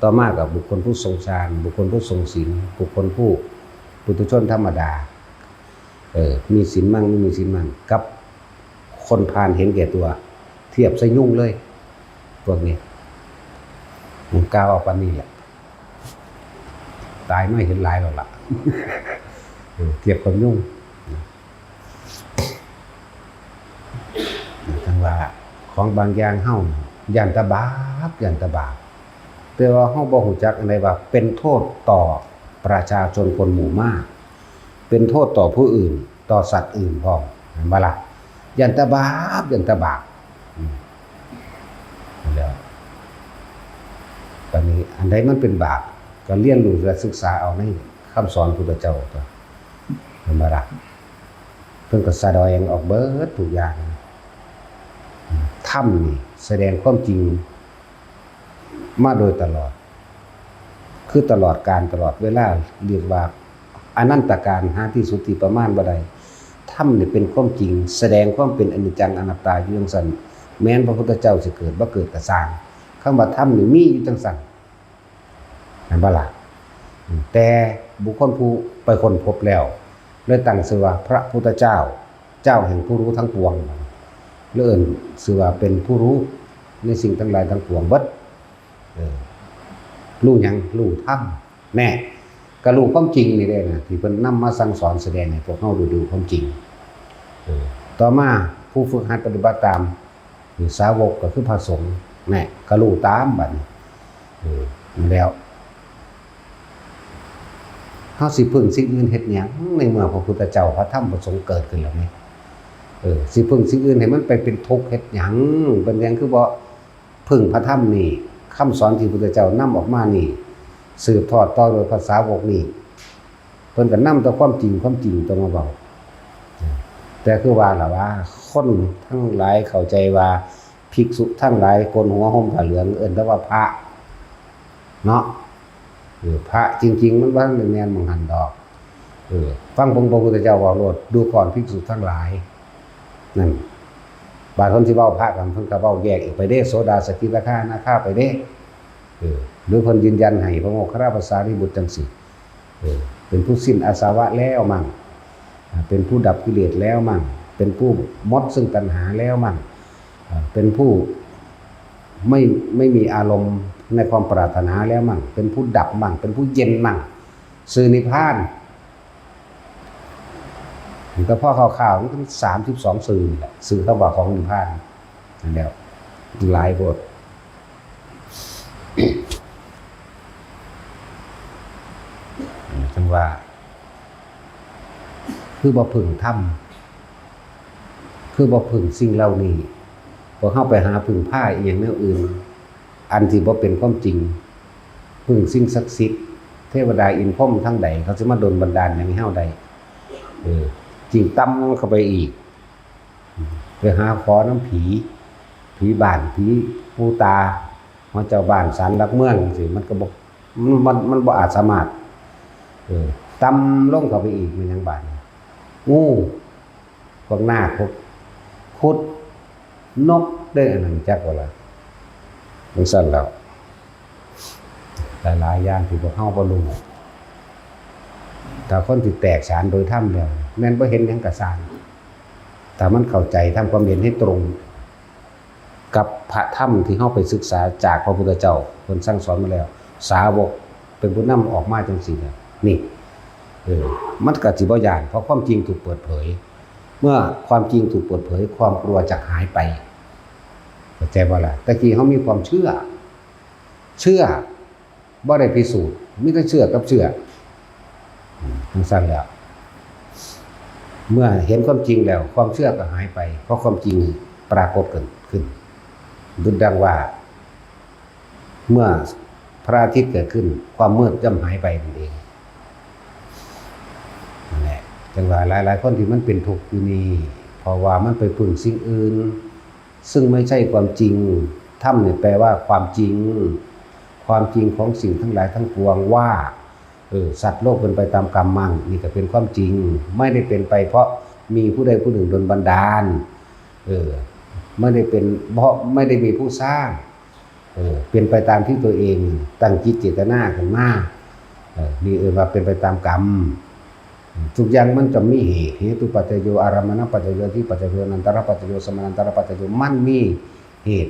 ຕໍ່ມາກໍບຸກຄົນຜູ້ຊົງຊານ, ບຸກຄົນຜູ້ຊົງສິນ, ບຸກຄົນຜູ້ ປຸຖຸຊົນທຳມະດາ. ເອີ ມີສິນມັງ ບໍ່ມີສິນມັງ ກັບຄົນພານເຫັນແກ່ຕົວ ທຽບໃສ່ຍຸງເລີຍ ພວກນີ້. ມັນກ່າວອອກປານນີ້ແຫຼະ ຕາຍມາເຫັນຫຼາຍແລ້ວລະ ເອີ ທຽບກັບຍຸງ. ຈັ່ງວ່າຂອງບາງຢ່າງເຮົາຢ້ານແຕ່ບາບ ຢ້ານແຕ່ບາບ ແຕ່ວ່າເຮົາບໍ່ຮູ້ຈັກອັນໃດວ່າເປັນໂທດຕໍ່ປະຊາຊົນຄົນໝູ່ມາກ ເປັນໂທດຕໍ່ຜູ້ອື່ນ ຕໍ່ສັດອື່ນພ້ອມ ແມ່ນບໍ່ລະ? ຢ້ານແຕ່ບາບ ຢ້ານແຕ່ບາບ ອືມ ນັ້ນແຫຼະ. ບາດນີ້ອັນໃດມັນເປັນບາບ ກໍລຽນຮູ້ ແລະ ສຶກສາເອົາໃນຄຳສອນພຸດທະເຈົ້າຕົວະ ແມ່ນບໍ່ລະ? ເພິ່ນກໍສະແດງອອກເບິດທຸກຢ່າງ. ທຳນີ້ສະແດງຄວາມຈິງມາໂດຍຕະຫຼອດ ຄືຕະຫຼອດການຕະຫຼອດເວລາ ຮຽກວ່າອະນັນຕະການ ຫາທີ່ສຸດທີ່ປະມານບໍ່ໄດ້. ທຳນີ້ເປັນຄວາມຈິງ ສະແດງຄວາມເປັນອະນິດຈັງອະນັດຕາຢູ່ຈັ່ງຊັ້ນ. ແມ່ນພະພຸດທະເຈົ້າຊິເກີດບໍ່ເກີດກໍຊ່າງ ຄຳວ່າທຳນີ້ມີຢູ່ຈັ່ງຊັ້ນ. ແມ່ນບໍ່ລະ? ແຕ່ບຸກຄົນຜູ້ໄປຄົ້ນພົບແລ້ວ ເລີຍຕັ້ງຊື່ວ່າພະພຸດທະເຈົ້າ ເຈົ້າແຫ່ງຜູ້ຮູ້ທັງປວງ ຫຼືເອີ້ນຊື່ວ່າເປັນຜູ້ຮູ້ໃນສິ່ງທັງຫຼາຍທັງປວງເບິດ. ເອີ ຮູ້ຫຍັງ? ຮູ້ທຳ. ແນ່ ກໍຮູ້ຄວາມຈິງນີ້ເດ້ນະ ທີ່ເພິ່ນນຳມາສັ່ງສອນສະແດງໃຫ້ພວກເຮົາໄດ້ຮູ້ຄວາມຈິງ. ເອີ ຕໍ່ມາຜູ້ຝຶກຫັດປະຕິບັດຕາມ ສາວົກກໍຄືພະສົງ ແນ່ ກໍຮູ້ຕາມບາດນີ້. ເອີ ນັ້ນແລ້ວ ເຮົາຊິເພິ່ງສິ່ງອື່ນເຮັດຫຍັງ ໃນເມື່ອພະພຸດທະເຈົ້າ ພະທຳ ພະສົງເກີດຂຶ້ນແລ້ວນີ້? ເອີ ຊິເພິ່ງສິ່ງອື່ນໃຫ້ມັນໄປເປັນທຸກເຮັດຫຍັງ? ເປັນຫຍັງຄືບໍ່ເພິ່ງພະທຳນີ້ ຄຳສອນທີ່ພະພຸດທະເຈົ້ານຳອອກມານີ້ ສືບທອດຕໍ່ໂດຍພະສາວົກນີ້? ເພິ່ນກໍນຳແຕ່ຄວາມຈິງ ຄວາມຈິງຕົວມາເວົ້າ. ແຕ່ຄືວ່າລະວ່າ ຄົນທັງຫຼາຍເຂົ້າໃຈວ່າ ພິກສຸທັງຫຼາຍໂກນຫົວຫົ່ມຜ້າເຫຼືອງ ເອີ້ນແຕ່ວ່າພະເນາະ. ເອີ ພະຈິງໆ ມັນບໍ່ທັນໄດ້ແມ່ນໝ່ອງຫັ້ນດອກ. ເອີ ຟັງເບິ່ງພະພຸດທະເຈົ້າເວົ້າໂລດ ດູກ່ອນພິກສຸທັງຫຼາຍ ນັ້ນ. ບາດເພິ່ນຊິເວົ້າພະກັນ ເພິ່ນກໍເວົ້າແຍກອີກໄປເດ້ ໂສດາ ສະກິດາຄາ ອະນາຄາ ໄປເດ້. ເອີ ຫຼືເພິ່ນຢືນຢັນໃຫ້ພະໂມກຄະລາ ພະສາລີບຸດຈັ່ງຊີ້ ເອີ ເປັນຜູ້ສິ້ນອາສະວະແລ້ວມັ້ງ ເປັນຜູ້ດັບກິເລດແລ້ວມັ້ງ ເປັນຜູ້ໝົດຊຶ່ງຕັນຫາແລ້ວມັ້ງ ເປັນຜູ້ໄມ່ ໄມ່ມີອາລົມໃນຄວາມປາດຖະໜາແລ້ວມັ້ງ ເປັນຜູ້ດັບມັ້ງ ເປັນຜູ້ເຢັນມັ້ງ ຊື່ນິບພານ. ມັນກໍພໍຄ່າວໆ ມັນເປັນສາມສິບສອງຊື່ນີ້ແຫຼະ ຊື່ຄຳວ່າຂອງນິບພານນັ້ນແຫຼ້ວ ຫຼາຍໂພດ. ຈັ່ງວ່າ ຄືບໍ່ເພິ່ງທຳ ຄືບໍ່ເພິ່ງສິ່ງເຫຼົ່ານີ້ ພວກເຮົາໄປຫາເພິ່ງພາອີ່ຫຍັງແນວອື່ນ ອັນທີ່ບໍ່ເປັນຄວາມຈິງ ເພິ່ງສິ່ງສັກສິດ ເທວະດາ ອິນພົມທາງໃດ ເຂົາຊິມາດົນບັນດານຫຍັງໃຫ້ເຮົາໄດ້? ເອີ ຈິ່ງຕ່ຳເຂົ້າໄປອີກ ໄປຫາຂໍນຳຜີ ຜີບ້ານ ຜີປູ່ຕາ ເຈົ້າບ້ານ ສານຫຼັກເມືອງ ຈັ່ງຊີ້ ມັນກໍບໍ່ ມັນ ມັນ ມັນບໍ່ອາດສາມາດ ເອີ ຕ່ຳລົງເຂົ້າໄປອີກ ແມ່ນຫຍັງບາດນີ້? ງູ ພວກນາກ ພວກຄຸດ ນົກເດ້ ອັນນັ້ນ ຈັກບໍ່ລະ? ຈັ່ງຊັ້ນແລ້ວ ຫຼາຍໆຢ່າງທີ່ພວກເຮົາບໍ່ຮູ້ ຖ້າຄົນທີ່ແຕກສານໂດຍທຳແລ້ວ ແມ່ນບໍ່ເຫັນຫຍັງກໍຊ່າງ ຖ້າມັນເຂົ້າໃຈ ທຳຄວາມເຫັນໃຫ້ຕົງກັບພະທຳທີ່ເຮົາໄປສຶກສາຈາກພະພຸດທະເຈົ້າ ເພິ່ນສັ່ງສອນມາແລ້ວ ສາວົກເປັນຜູ້ນຳອອກມາຈັ່ງຊີ້ແຫຼະ ນີ້ ເອີ ມັນກໍຊິບໍ່ຢ້ານ ເພາະຄວາມຈິງຖືກເປີດເຜີຍ. ເມື່ອຄວາມຈິງຖືກເປີດເຜີຍ ຄວາມກົວຈະຫາຍໄປ ເຂົ້າໃຈບໍ່ລະ? ແຕ່ກີ້ເຮົາມີຄວາມເຊື່ອ ເຊື່ອບໍ່ໄດ້ພິສູດ ມີແຕ່ເຊື່ອກັບເຊື່ອ ອືມ ຈັ່ງຊັ້ນແຫຼະ ເມື່ອເຫັນຄວາມຈິງແລ້ວ ຄວາມເຊື່ອກໍຫາຍໄປ ເພາະຄວາມຈິງປາກົດເກີດຂຶ້ນ ດຸດດັ່ງວ່າ ເມື່ອພະອາທິດເກີດຂຶ້ນ ຄວາມມືດຍ່ອມຫາຍໄປນັ້ນເອງ. ນັ້ນແຫຼະ ຈັ່ງວ່າຫຼາຍໆຄົນທີ່ມັນເປັນທຸກຢູ່ນີ້ ເພາະວ່າມັນໄປເພິ່ງສິ່ງອື່ນ ຊຶ່ງໄມ່ໃຊ່ຄວາມຈິງ. ທຳນີ້ແປວ່າຄວາມຈິງ ຄວາມຈິງຂອງສິ່ງທັງຫຼາຍທັງປວງວ່າ ເອີ ສັດໂລກເປັນໄປຕາມກຳມັງ ນີ້ກໍເປັນຄວາມຈິງ ໄມ່ໄດ້ເປັນໄປເພາະມີຜູ້ໃດຜູ້ໜຶ່ງດົນບັນດານ ເອີ ໄມ່ໄດ້ເປັນ ເພາະໄມ່ໄດ້ມີຜູ້ສ້າງ ເອີ ເປັນໄປຕາມທີ່ຕົວເອງຕັ້ງຈິດເຈດຕະນາຂຶ້ນມາ ເອີ ນີ້ເອີ້ນວ່າເປັນໄປຕາມກຳ. ທຸກຢ່າງມັນຈະມີເຫດ ເຫຕຸປັດຈະໂຍ ອາລັມມະນະປັດຈະໂຍ ອະທິປັດຈະໂຍ ອະນັນຕະຣະປັດຈະໂຍ ສະມະນັນຕະຣະປັດຈະໂຍ ມັນມີເຫດ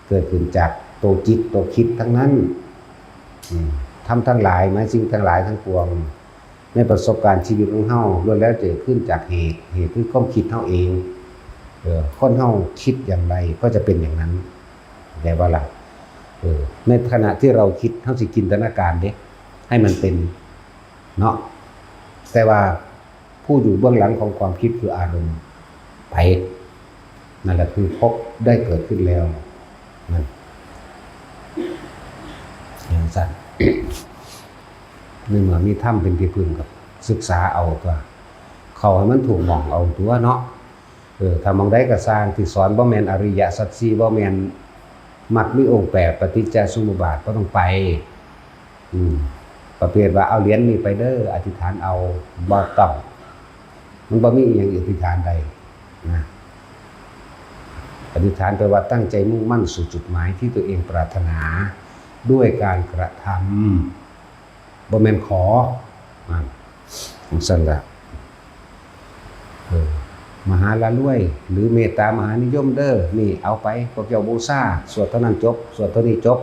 ເກີດຂຶ້ນຈາກໂຕຈິດໂຕຄິດທັງນັ້ນ. ອືມ ທຳທັງຫຼາຍ ໝາຍສິ່ງທັງຫຼາຍທັງປວງ ໃນປະສົບການຊີວິດຂອງເຮົາ ລ້ວນແລ້ວເກີດຂຶ້ນຈາກເຫດ ເຫດຄືຄວາມຄິດເຮົາເອງ. ເອີ ຄົນເຮົາຄິດຢ່າງໃດກໍຈະເປັນຢ່າງນັ້ນ ເຂົ້າໃຈບໍ່ລະ? ເອີ ໃນຂະນະທີ່ເຮົາຄິດ ເຮົາຊິຈິນຕະນາການເດ້ ໃຫ້ມັນເປັນເນາະ ແຕ່ວ່າຜູ້ຢູ່ເບື້ອງຫຼັງຂອງຄວາມຄິດຄືອາລົມໄປ ນັ້ນແຫຼະຄືພົບໄດ້ເກີດຂຶ້ນແລ້ວ ນັ້ນ ຈັ່ງຊັ້ນ ໃນເມື່ອມີທຳເປັນທີ່ເພິ່ງ ກໍສຶກສາເອົາຕົວະ ເຂົ້າໃຫ້ມັນຖືກໝ່ອງເອົາຕົວະເນາະ. ເອີ ຖ້າໝ່ອງໃດກໍຊ່າງທີ່ສອນບໍ່ແມ່ນອະລິຍະສັດສີ່ ບໍ່ແມ່ນມັກມີອົງແປດ ປະຕິດຈະສະມຸບາດ ບໍ່ຕ້ອງໄປ. ອືມ ປະເພດວ່າເອົາຫຼຽນນີ້ໄປເດີ ອະທິຖານເອົາ ບໍ່ຕ້ອງ ມັນບໍ່ມີອີ່ຫຍັງອະທິຖານໄດ້ນະ. ອະທິຖານແປວ່າຕັ້ງໃຈມຸ່ງໝັ້ນສູ່ຈຸດໝາຍທີ່ຕົວເອງປາດຖະໜາດ້ວຍການກະທຳ ບໍ່ແມ່ນຂໍ ນັ້ນ ຈັ່ງຊັ້ນລະ. ເອີ ມະຫາລະລວຍ ຫຼື ເມດຕາມະຫານິຍົມເດີ ນີ້ເອົາໄປ ພວກເຈົ້າບູຊາ ສວດເທົ່ານັ້ນຈົບ ສວດເທົ່ານີ້ຈົບ.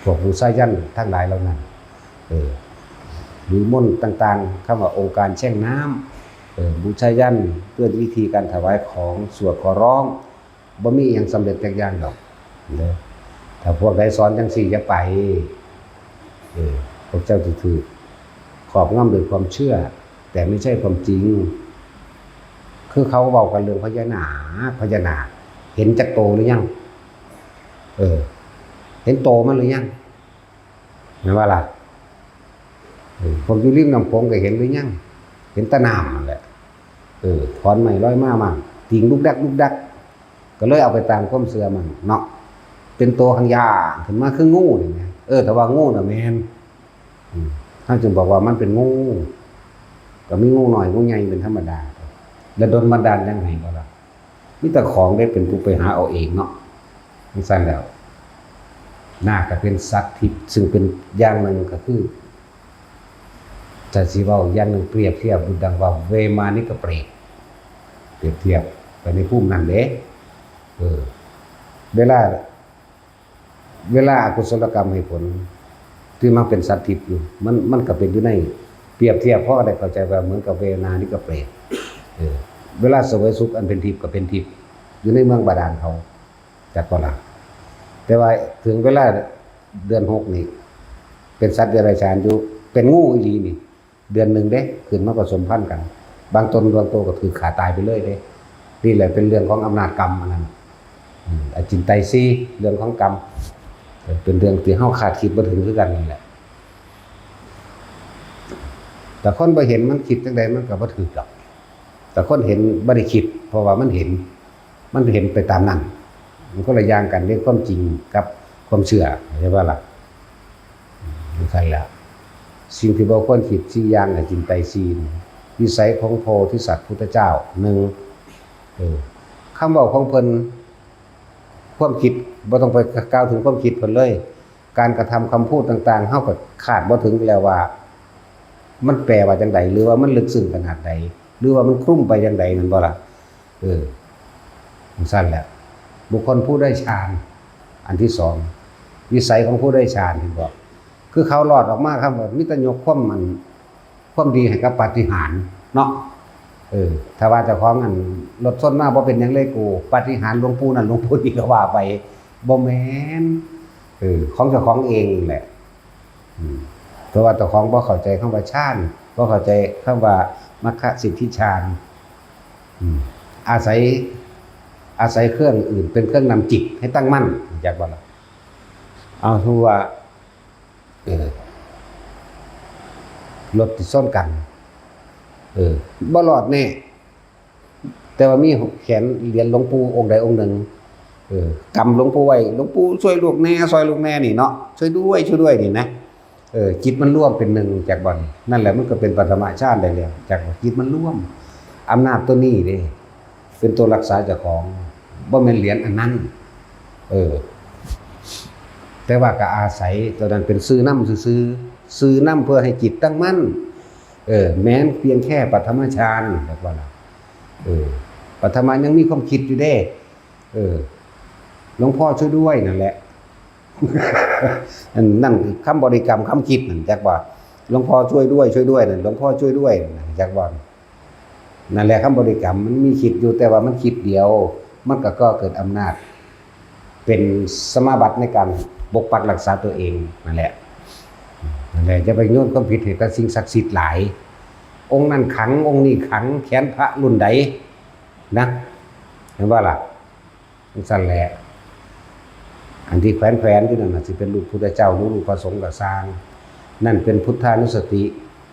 ພວກບູຊາຢັນທັງຫຼາຍເຫຼົ່ານັ້ນ ເອີ ຫຼືມົນຕ່າງໆ ຄຳວ່າອົງການແຊ່ງນ້ຳ ເອີ ບູຊາຢັນ ດ້ວຍວິທີການຖວາຍຂອງ ສວດຂໍຮ້ອງ ບໍ່ມີອີ່ຫຍັງສຳເລັດຈັກຢ່າງດອກເດີ. ຖ້າພວກໃດສອນຈັ່ງຊີ້ ຢ່າໄປ ເອີ ພວກເຈົ້າຈະຖືກຄອບງຳດ້ວຍຄວາມເຊື່ອ ແຕ່ໄມ່ໃຊ່ຄວາມຈິງ. ຄືເຂົາເວົ້າກັນເລື່ອງພະຍານາກ ພະຍານາກ ເຫັນຈັກໂຕຫຼືຍັງ? ເອີ ເຫັນໂຕມັນຫຼືຍັງ? ແມ່ນບໍ່ລະ? ເອີ ພວກຢູ່ລິມນ້ຳໂຂງກໍເຫັນຫຼືຍັງ? ເຫັນແຕ່ນ້ຳນັ້ນແຫຼະ. ເອີ ຂອນໄມ້ລອຍມາໝ້າງ ຕີງດຸກດັກດຸກດັກ ກໍເລີຍເອົາໄປຕາມຄວາມເຊື່ອໝັ້ນເນາະ. ເປັນໂຕຫາງຢາກຂຶ້ນມາຄືງູນີ້ແໝ່. ເອີ ແຕ່ວ່າງູນະແມ່ນ ອືມ ເຮົາຈຶ່ງບອກວ່າມັນເປັນງູ ກໍມີງູນ້ອຍງູໃຫຍ່ເປັນທຳມະດາ. ແລ້ວດົນບັນດານຫຍັງໃຫ້ບໍ່ລະ? ມີແຕ່ຂອງເດ້ເປັນຜູ້ໄປຫາເອົາເອງເນາະ. ຈັ່ງຊັ້ນແລ້ວ ນາກກໍເປັນສັດທິບ ຊຶ່ງເປັນຢ່າງໜຶ່ງກໍຄື ຖ້າຊິເວົ້າຢ່າງໜຶ່ງ ປຽບທຽບດັ່ງວ່າເວມານິກະເປດ ປຽບທຽບໄປໃນພູມນັ້ນເດ້. ເອີ ເວລາ ເວລາອະກຸສົລະກຳໃຫ້ຜົນ ທີ່ມັນເປັນສັດທິບຢູ່ ມັນ ມັນກໍເປັນຢູ່ໃນ ປຽບທຽບພໍໄດ້ເຂົ້າໃຈວ່າເໝືອນກັບເວມານິກະເປດ. ເອີ ເວລາສະເຫວີຍສຸກອັນເປັນທິບກໍເປັນທິບ ຢູ່ໃນເມືອງບາດານເຂົາ ຈັກບໍ່ລະ? ແຕ່ວ່າເຖິງເວລາເດືອນຫົກນີ້ ເປັນສັດເດຍລະສານຢູ່ ເປັນງູອີ່ຫຼີນີ້ ເດືອນໜຶ່ງເດ້ ຂຶ້ນມາປະສົມພັນກັນ ບາງຕົນບາງໂຕກໍຖືກຂ້າຕາຍໄປເລີຍເດ້. ນີ້ແຫຼະເປັນເລື່ອງຂອງອຳນາດກຳອັນນັ້ນ ອາຈິນໄຕຍະສີ່ ເລື່ອງຂອງກຳ ເປັນເລື່ອງທີ່ເຮົາຄາດຄິດບໍ່ເຖິງຄືກັນນີ້ແຫຼະ. ແຕ່ຄົນບໍ່ເຫັນມັນຄິດຈັ່ງໃດມັນກໍບໍ່ຖືກດອກ ແຕ່ຄົນເຫັນບໍ່ໄດ້ຄິດ ເພາະວ່າມັນເຫັນ ມັນເຫັນໄປຕາມນັ້ນ. ມັນຄົນລະຢ່າງກັນເດ້ ຄວາມຈິງກັບຄວາມເຊື່ອ ເຫັນບໍ່ລະ? ຈັ່ງຊັ້ນແຫຼະ ສິ່ງທີ່ບໍ່ຄວນຄິດສີ່ຢ່າງໃນຈິນໄຕຍະສີ່ ວິໄສຂອງໂພທິສັດພຸດທະເຈົ້າ ໜຶ່ງ ເອີ ຄຳເວົ້າຂອງເພິ່ນ ຄວາມຄິດ ບໍ່ຕ້ອງໄປກ່າວເຖິງຄວາມຄິດເພິ່ນເລີຍ ການກະທຳຄຳພູດຕ່າງໆ ເຮົາກໍຄາດບໍ່ເຖິງແລ້ວວ່າ ມັນແປວ່າຈັ່ງໃດ ຫຼືວ່າມັນເລິກເຊິ່ງຂະໜາດໃດ ຫຼືວ່າມັນຄລຸມໄປຈັ່ງໃດ ແມ່ນບໍ່ລະ? ເອີ ຈັ່ງຊັ້ນແຫຼະ ບຸກຄົນຜູ້ໄດ້ฌານ ອັນທີສອງ ວິໄສຂອງຜູ້ໄດ້ฌານ ເຫັນບໍ່? ຄືເຂົາລອດອອກມາ ຄຳວ່າມີແຕ່ຍົກຄວາມ ອັນ ຄວາມດີໃຫ້ກັບປາຕິຫານເນາະ. ເອີ ຖ້າວ່າເຈົ້າຂອງ ອັນ ລົດຊົນມາບໍ່ເປັນຫຍັງເລີຍ ໂອ້ ປາຕິຫານຫຼວງປູ່ນັ້ນຫຼວງປູ່ນີ້ ກໍວ່າໄປ ບໍ່ແມ່ນ ເອີ ຂອງເຈົ້າຂອງເອງແຫຼະ. ອືມ ເພາະວ່າເຈົ້າຂອງບໍ່ເຂົ້າໃຈຄຳວ່າฌານ ບໍ່ເຂົ້າໃຈຄຳວ່າມັກຄະສິດທິฌານ ອືມ ອາໄສ ອາໄສເຄື່ອງອື່ນເປັນເຄື່ອງນຳຈິດໃຫ້ຕັ້ງໝັ້ນ ຮູ້ຈັກບໍ່ລະ? ເອົາ ຮູ້ວ່າ ເອີ ລົດຕິດຊົນກັນ ເອີ ບໍ່ລອດແນ່ ແຕ່ວ່າມີແຂນຫຼຽນຫຼວງປູ່ອົງໃດອົງໜຶ່ງ ເອີ ກຳຫຼວງປູ່ໄວ້ ຫຼວງປູ່ຊ່ວຍລູກແດ່ ຊ່ອຍລູກແດ່ນີ້ເນາະ ຊ່ວຍດ້ວຍ ຊ່ວຍດ້ວຍນີ້ນະ ເອີ ຈິດມັນລວມເປັນໜຶ່ງ ຈັກບໍ່ນີ້? ນັ້ນແຫຼະ ມັນກໍເປັນປະຖະມະຊານໄດ້ແລ້ວ ຈັກບໍ່? ຈິດມັນລວມ ອຳນາດຕົວນີ້ເດ້ ເປັນຕົວຮັກສາເຈົ້າຂອງ ບໍ່ແມ່ນຫຼຽນອັນນັ້ນ ເອີ ແຕ່ວ່າກໍອາໄສຕົວນັ້ນເປັນສື່ນຳຊື່ໆ ສື່ນຳເພື່ອໃຫ້ຈິດຕັ້ງໝັ້ນ ເອີ ແມ່ນພຽງແຄ່ປະຖະມະຊານ ແມ່ນບໍ່ລະ? ເອີ ປະຖະມະຍັງມີຄວາມຄິດຢູ່ເດ້ ເອີ ຫຼວງພໍ່ຊ່ວຍດ້ວຍ ນັ້ນແຫຼະ ອັນນັ້ນຄືຄຳບໍລິກຳຄຳຄິດນັ້ນ ຈັກບໍ່? ຫຼວງພໍ່ຊ່ວຍດ້ວຍ ຊ່ວຍດ້ວຍນັ້ນ ຫຼວງພໍ່ຊ່ວຍດ້ວຍນັ້ນ ຈັກບໍ່? ນັ້ນແຫຼະ ຄຳບໍລິກຳມັນມີຄິດຢູ່ ແຕ່ວ່າມັນຄິດດຽວ ມັນກໍກໍ່ເກີດອຳນາດ ເປັນສະມາບັດໃນການປົກປັກຮັກສາຕົວເອງນັ້ນແຫຼະ ນັ້ນແຫຼະ ຢ່າໄປໂຍນຄວາມຜິດໃຫ້ກັບສິ່ງສັກສິດຫຼາຍ ອົງນັ້ນຂັງ ອົງນີ້ຂັງ ແຂນພະລຸ້ນໃດນະ ເຫັນບໍ່ລະ? ຈັ່ງຊັ້ນແຫຼະ ອັນທີ່ແຂວນໆຢູ່ນັ້ນນະ ຊິເປັນຮູບພຸດທະເຈົ້າ ຫຼື ຮູບພະສົງກໍຊ່າງ ນັ້ນເປັນພຸດທານຸສະຕິ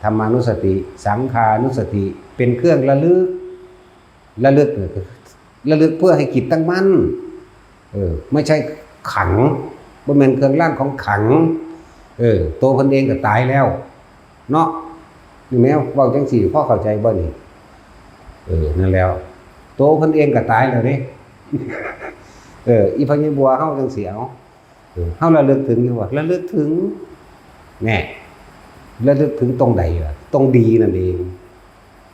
ທຳມານຸສະຕິ ສັງຄານຸສະຕິ ເປັນເຄື່ອງລະລຶກ ລະລຶກ ລະລຶກເພື່ອໃຫ້ຈິດຕັ້ງໝັ້ນ ເອີ ໄມ່ໃຊ່ຂັງ ບໍ່ແມ່ນເຄື່ອງລາງຂອງຂັງ ເອີ ໂຕເພິ່ນເອງກໍຕາຍແລ້ວເນາະ ນີ້ແມ່ນເວົ້າຈັ່ງຊີ້ ພໍເຂົ້າໃຈບໍ່ນີ້? ເອີ ນັ້ນແຫຼະ ໂຕເພິ່ນເອງກໍຕາຍແລ້ວເດ້ ເອີ ອີ່ພະຍາບົວເຮົາຈັ່ງຊີ້ ເອົາ ເອີ ເຮົາລະລຶກເຖິງຢູ່ບໍ່? ລະລຶກເຖິງ ແນ່ ລະລຶກເຖິງຕົງໃດລະ? ຕົງດີນັ້ນເອງ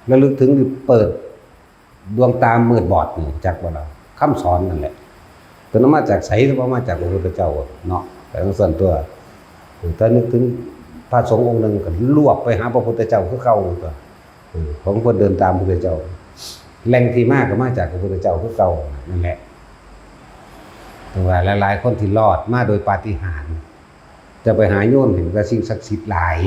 ລະລຶກເຖິງ ຫຼື ເປີດ ດວງຕາມືດບອດນີ້ ຈັກບໍ່ລະ? ຄຳສອນນັ້ນແຫຼະ ເພິ່ນເອົາມາຈາກໃສ? ເອົາມາຈາກພະພຸດທະເຈົ້າເນາະ ແຕ່ຈັ່ງຊັ້ນຕົວະ ເອີ ຖ້ານຶກເຖິງພະສົງອົງໜຶ່ງ ກໍລວບໄປຫາພະພຸດທະເຈົ້າຄືເກົ່າຕົວະ ເອີ ຂອງເພິ່ນເດີນຕາມພະພຸດທະເຈົ້າ ແຫຼ່ງທີ່ມາກໍມາຈາກພະພຸດທະເຈົ້າຄືເກົ່າ ນັ້ນແຫຼະ ແຕ່ວ່າຫຼາຍໆຄົນທີ່ລອດມາໂດຍປາຕິຫານ ຈະໄປຫາໂຍນໃຫ້ກັບສິ່ງສັກສິດຫຼາຍ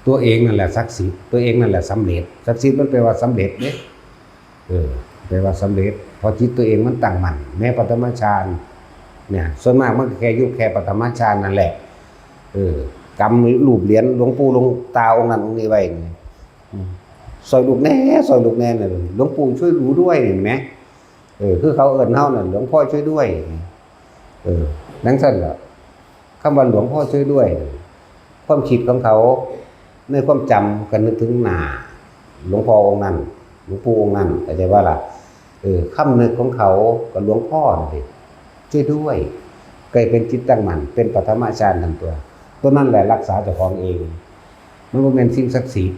ຕົວເອງນັ້ນແຫຼະສັກສິດ ຕົວເອງນັ້ນແຫຼະສຳເລັດ ສັກສິດມັນແປວ່າສຳເລັດເດ້ ເອີ ແປວ່າສຳເລັດ ເພາະຈິດຕົວເອງມັນຕັ້ງໝັ້ນ ແມ້ປະຖະມະຊານເນຍ ສ່ວນມາກມັນກໍແຄ່ຢູ່ແຄ່ປະຖະມະຊານນັ້ນແຫຼະ ເອີ ກຳຮູບຫຼຽນຫຼວງປູ່ຫຼວງຕາອົງນັ້ນອົງນີ້ໄວ້ນີ້ ອືມ ຊ່ອຍລູກແດ່ ຊ່ອຍລູກແດ່ນັ້ນ ຫຼວງปู่ช่วยหนูด้วย ນີ້ແໝ ເອີ ຄືເຂົາເອີ້ນເຮົານັ້ນ ຫຼວງพ่อช่วยด้วย ເອີ ຈັ່ງຊັ້ນລະ ຄຳວ່າຫຼວງพ่อช่วยด้วย ຄວາມຄິດຂອງເຂົາໃນຄວາມຈຳກໍນຶກເຖິງໜ້າຫຼວງພໍ່ອົງນັ້ນ ຫຼວງປູ່ອົງນັ້ນ ເຂົ້າໃຈບໍ່ລະ? ເອີ ຄຳນຶກຂອງເຂົາກໍຫຼວງພໍ່ນັ້ນເດ ຊ່ວຍດ້ວຍ ກໍເປັນຈິດຕັ້ງໝັ້ນ ເປັນປະຖະມະຊານນັ້ນຕົວະ ຕົວນັ້ນແຫຼະລັກສາເຈົ້າຂອງເອງ ມັນບໍ່ແມ່ນສິ່ງສັກສິດ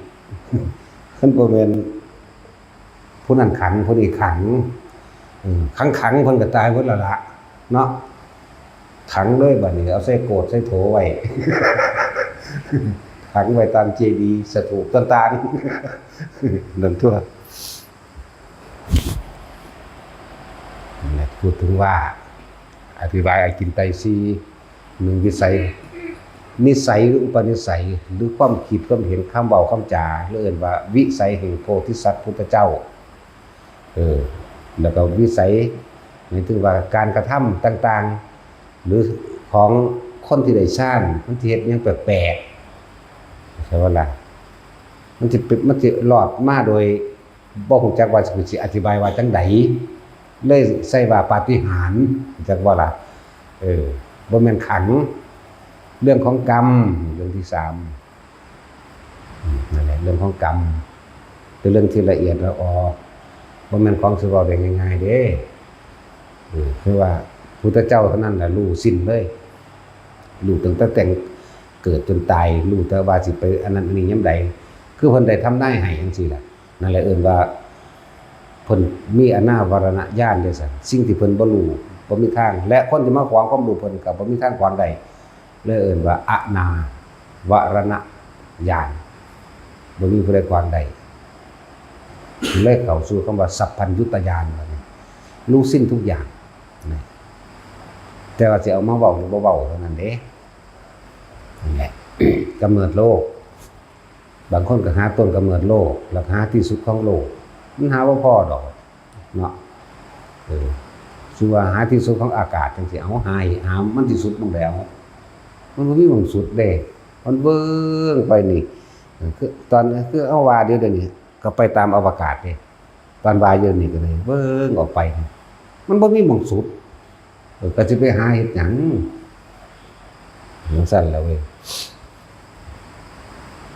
ມັນບໍ່ແມ່ນ ຜູ້ນັ້ນຂັງ ຜູ້ນີ້ຂັງ ເອີ ຂັງໆ ເພິ່ນກໍຕາຍເບິດແລ້ວລະເນາະ ຂັງເລີຍບາດນີ້ ເອົາໃສ່ໂກດໃສ່ໂຖໄວ້ ຂັງໄວ້ຕາມເຈດີ ສະຖູບຕ່າງໆ ນັ້ນຕົວະ ນັ້ນແຫຼະ ພູດເຖິງວ່າ ອະທິບາຍອາຈິນໄຕຍສີ່ ໜຶ່ງ ວິໄສ ນິໄສ ຫຼື ອຸປະນິໄສ ຫຼື ຄວາມຄິດຄວາມເຫັນ ຄຳເວົ້າຄຳຈາ ຫຼື ເອີ້ນວ່າວິໄສແຫ່ງໂພທິສັດພຸດທະເຈົ້າ ເອີ ແລ້ວກໍວິໄສ ໝາຍເຖິງວ່າການກະທຳຕ່າງໆ ຫຼື ຂອງຄົນທີ່ໄດ້ຊານ ມັນຊິເຮັດຫຍັງແປກໆ ເຂົ້າໃຈບໍ່ລະ? ມັນຊິເປັນ ມັນຊິລອດມາໂດຍ ບໍ່ຮູ້ຈັກວ່າຊິ ຊິອະທິບາຍວ່າຈັ່ງໃດ ເລີຍໃຊ້ວ່າປາຕິຫານ ຮູ້ຈັກບໍ່ລະ? ເອີ ບໍ່ແມ່ນຂັງ ເລື່ອງຂອງກຳ ເລື່ອງທີສາມ ອືມ ນັ້ນແຫຼະ ເລື່ອງຂອງກຳ ເປັນເລື່ອງທີ່ລະອຽດລະອໍ ບໍ່ແມ່ນຂອງຊິເວົ້າໄດ້ງ່າຍໆເດ້ ເອີ ຄືວ່າພຸດທະເຈົ້າເທົ່ານັ້ນແຫຼະ ຮູ້ສິ້ນເລີຍ ຮູ້ຕັ້ງແຕ່ແຕ່ງເກີດຈົນຕາຍ ຮູ້ແຕ່ວ່າຊິໄປອັນນັ້ນອັນນີ້ຍາມໃດ ຄືເພິ່ນໄດ້ທຳນາຍໃຫ້ຈັ່ງຊີ້ລະ. ນັ້ນແຫຼະເອີ້ນວ່າເພິ່ນມີອະນາວະລະນະຍານເດ້ຊັ້ນ ສິ່ງທີ່ເພິ່ນບໍ່ຮູ້ ບໍ່ມີທາງ ແລະ ຄົນທີ່ມາຂວາງຄວາມຮູ້ເພິ່ນກໍບໍ່ມີທາງຂວາງໄດ້ ເລີຍເອີ້ນວ່າອະນາວະລະນະຍານ ບໍ່ມີຜູ້ໃດຂວາງໄດ້ ເລີຍເຂົ້າສູ່ຄຳວ່າສັບພັນຍຸດຕະຍານ ບາດນີ້ ຮູ້ສິ້ນທຸກຢ່າງນະ ແຕ່ວ່າຊິເອົາມາເວົ້າຫຼືບໍ່ເວົ້າເທົ່ານັ້ນເດ້ ນັ້ນແຫຼະ ກຳເນີດໂລກ ບາງຄົນກໍຫາຕົ້ນກຳເນີດໂລກ ແລ້ວຫາທີ່ສຸດຂອງໂລກ ມັນຫາບໍ່ພໍດອກເນາະ ເອີ ຄືວ່າຫາທີ່ສຸດຂອງອາກາດຈັ່ງຊີ້ ເອົາ ຫາ ຫາມັນທີ່ສຸດໝ່ອງໃດ ມັນບໍ່ມີໝ່ອງສຸດເດ້ ມັນເວີ້ງໄປນີ້ ເອີ ຄືຕອນ ຄືເຮົາວ່າດຽວນີ້ກໍໄປຕາມອະວະກາດເດ້ ຕອນວ່າຢູ່ນີ້ກໍເລີຍເບິ່ງອອກໄປ ມັນບໍ່ມີໝ່ອງສຸດ ເອີ ກໍຊິໄປຫາເຮັດຫຍັງ ຈັ່ງຊັ້ນລະເວີຍ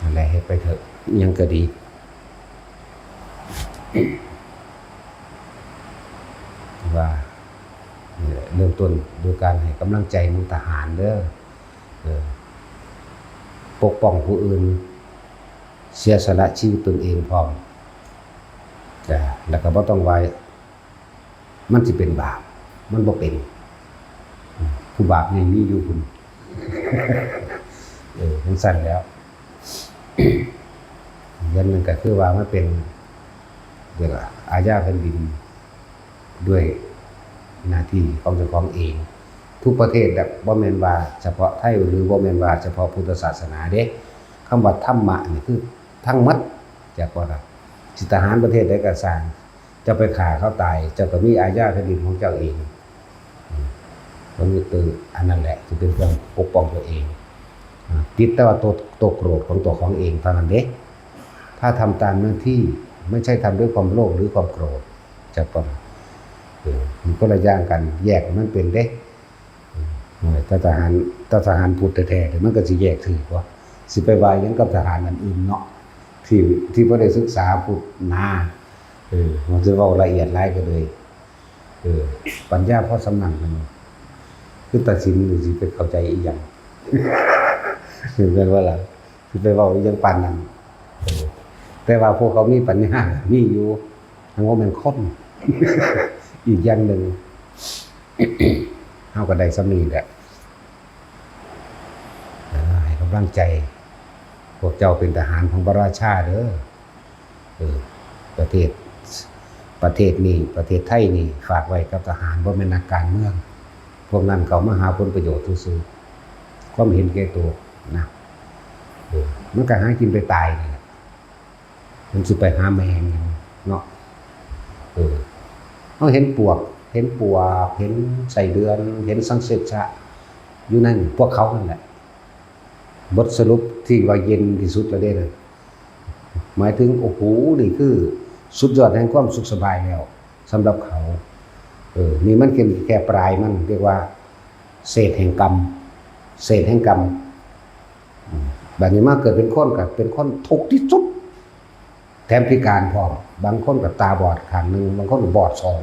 ນັ້ນແຫຼະ ເຮັດໄປເຖາະ ອີ່ຫຍັງກໍດີ ວ່າ ນີ້ແຫຼະ ເລີ່ມຕົ້ນດ້ວຍການໃຫ້ກຳລັງໃຈໝູ່ທະຫານເດີ ເອີ ປົກປ້ອງຜູ້ອື່ນ ເສຍສະຫຼະຊີວິດຕົນເອງພ້ອມ ແລ້ວກໍບໍ່ຕ້ອງວ່າມັນຊິເປັນບາບ ມັນບໍ່ເປັນ ຜູ້ບາບໃຫຍ່ມີຢູ່ພຸ້ນ ເອີ ຈັ່ງຊັ້ນແລ້ວ ອັນໜຶ່ງກໍຄືວ່າມັນເປັນ ເອີ້ນວ່າອາຍາແຜ່ນດິນ ດ້ວຍໜ້າທີ່ຂອງເຈົ້າຂອງເອງ ທຸກປະເທດແຫຼະ ບໍ່ແມ່ນວ່າສະເພາະໄທ ຫຼື ບໍ່ແມ່ນວ່າສະເພາະພຸດທະສາສະໜາເດ້ ຄຳວ່າທຳມະນີ້ຄືທັງໝົດ ຈັກບໍ່ລະ? ຊິທະຫານປະເທດໃດກໍຊ່າງ ເຈົ້າໄປຂ້າເຂົາຕາຍ ເຈົ້າກໍມີອາຍາແຜ່ນດິນຂອງເຈົ້າເອງ ອືມ ມັນມີ ເອີ ອັນນັ້ນແຫຼະ ຊິເປັນເຄື່ອງປົກປ້ອງຕົວເອງ ອາ ຕິດແຕ່ວ່າຕົວ ຕົວໂກດຂອງຕົວຂອງເອງເທົ່ານັ້ນເດ້ ຖ້າທຳຕາມໜ້າທີ່ ໄມ່ໃຊ່ທຳດ້ວຍຄວາມໂລບ ຫຼື ຄວາມໂກດ ຈັກປະມານ ເອີ ມັນຄົນລະຢ່າງກັນ ແຍກໃຫ້ມັນເປັນເດ້ ເອີ ຖ້າທະຫານ ຖ້າທະຫານພຸດແທ້ໆ ມັນກໍຊິແຍກຖືກບໍ່? ຊິໄປວ່າຫຍັງກັບທະຫານອັນອື່ນເນາະ ທີ່ ທີ່ບໍ່ໄດ້ສຶກສາພຸດນາ ເອີ ມັນຊິເວົ້າລະອຽດຫຼາຍກໍເລີຍ ເອີ ປັນຍາພໍສ່ຳນັ້ນ ມັນຄືຕັດສິນ ມັນຊິໄປເຂົ້າໃຈອີ່ຫຍັງ ແມ່ນບໍ່ລະ? ຊິໄປເວົ້າອີ່ຫຍັງປານນັ້ນ ເອີ ແຕ່ວ່າພວກເຂົາມີປັນຍາ ມີຢູ່ ມັນບໍ່ແມ່ນຄົນ ອີກຢ່າງໜຶ່ງ ເຮົາກໍໄດ້ສ່ຳນີ້ແຫຼະ ເອີ ໃຫ້ກຳລັງໃຈ ພວກເຈົ້າເປັນທະຫານຂອງພະລາຊາເດີ ເອີ ປະເທດ ປະເທດນີ້ ປະເທດໄທນີ້ ຝາກໄວ້ກັບທະຫານ ບໍ່ແມ່ນນັກການເມືອງ ພວກນັ້ນເຂົ້າມາຫາຜົນປະໂຫຍດຊື່ໆ ຄວາມເຫັນແກ່ຕົວນະ ເອີ ມັນກໍຫາກິນໄປຕາຍນີ້ແຫຼະ ມັນຊິໄປຫາແມ່ຫຍັງເນາະ ເອີ ເຮົາເຫັນປວກ ເຫັນປວກ ເຫັນໄສ້ເດືອນ ເຫັນສັງເສດຊະ ຢູ່ໃນພວກເຂົານັ້ນແຫຼະ ບົດສະຫຼຸບທີ່ວ່າເຢັນທີ່ສຸດແລ້ວເດ້ນະ ໝາຍເຖິງ ໂອ້ໂຫ ນີ້ຄືສຸດຍອດແຫ່ງຄວາມສຸກສະບາຍແລ້ວສຳລັບເຂົາ. ເອີ ນີ້ມັນເປັນແຄ່ປາຍມັນ, ຮຽກວ່າເສດແຫ່ງກຳ, ເສດແຫ່ງກຳ. ອືມ ບາດນີ້ມາເກີດເປັນຄົນ ກໍເປັນຄົນທຸກທີ່ສຸດ ແຖມພິການພ້ອມ, ບາງຄົນກໍຕາບອດຂ້າງໜຶ່ງ, ບາງຄົນກໍບອດສອງ,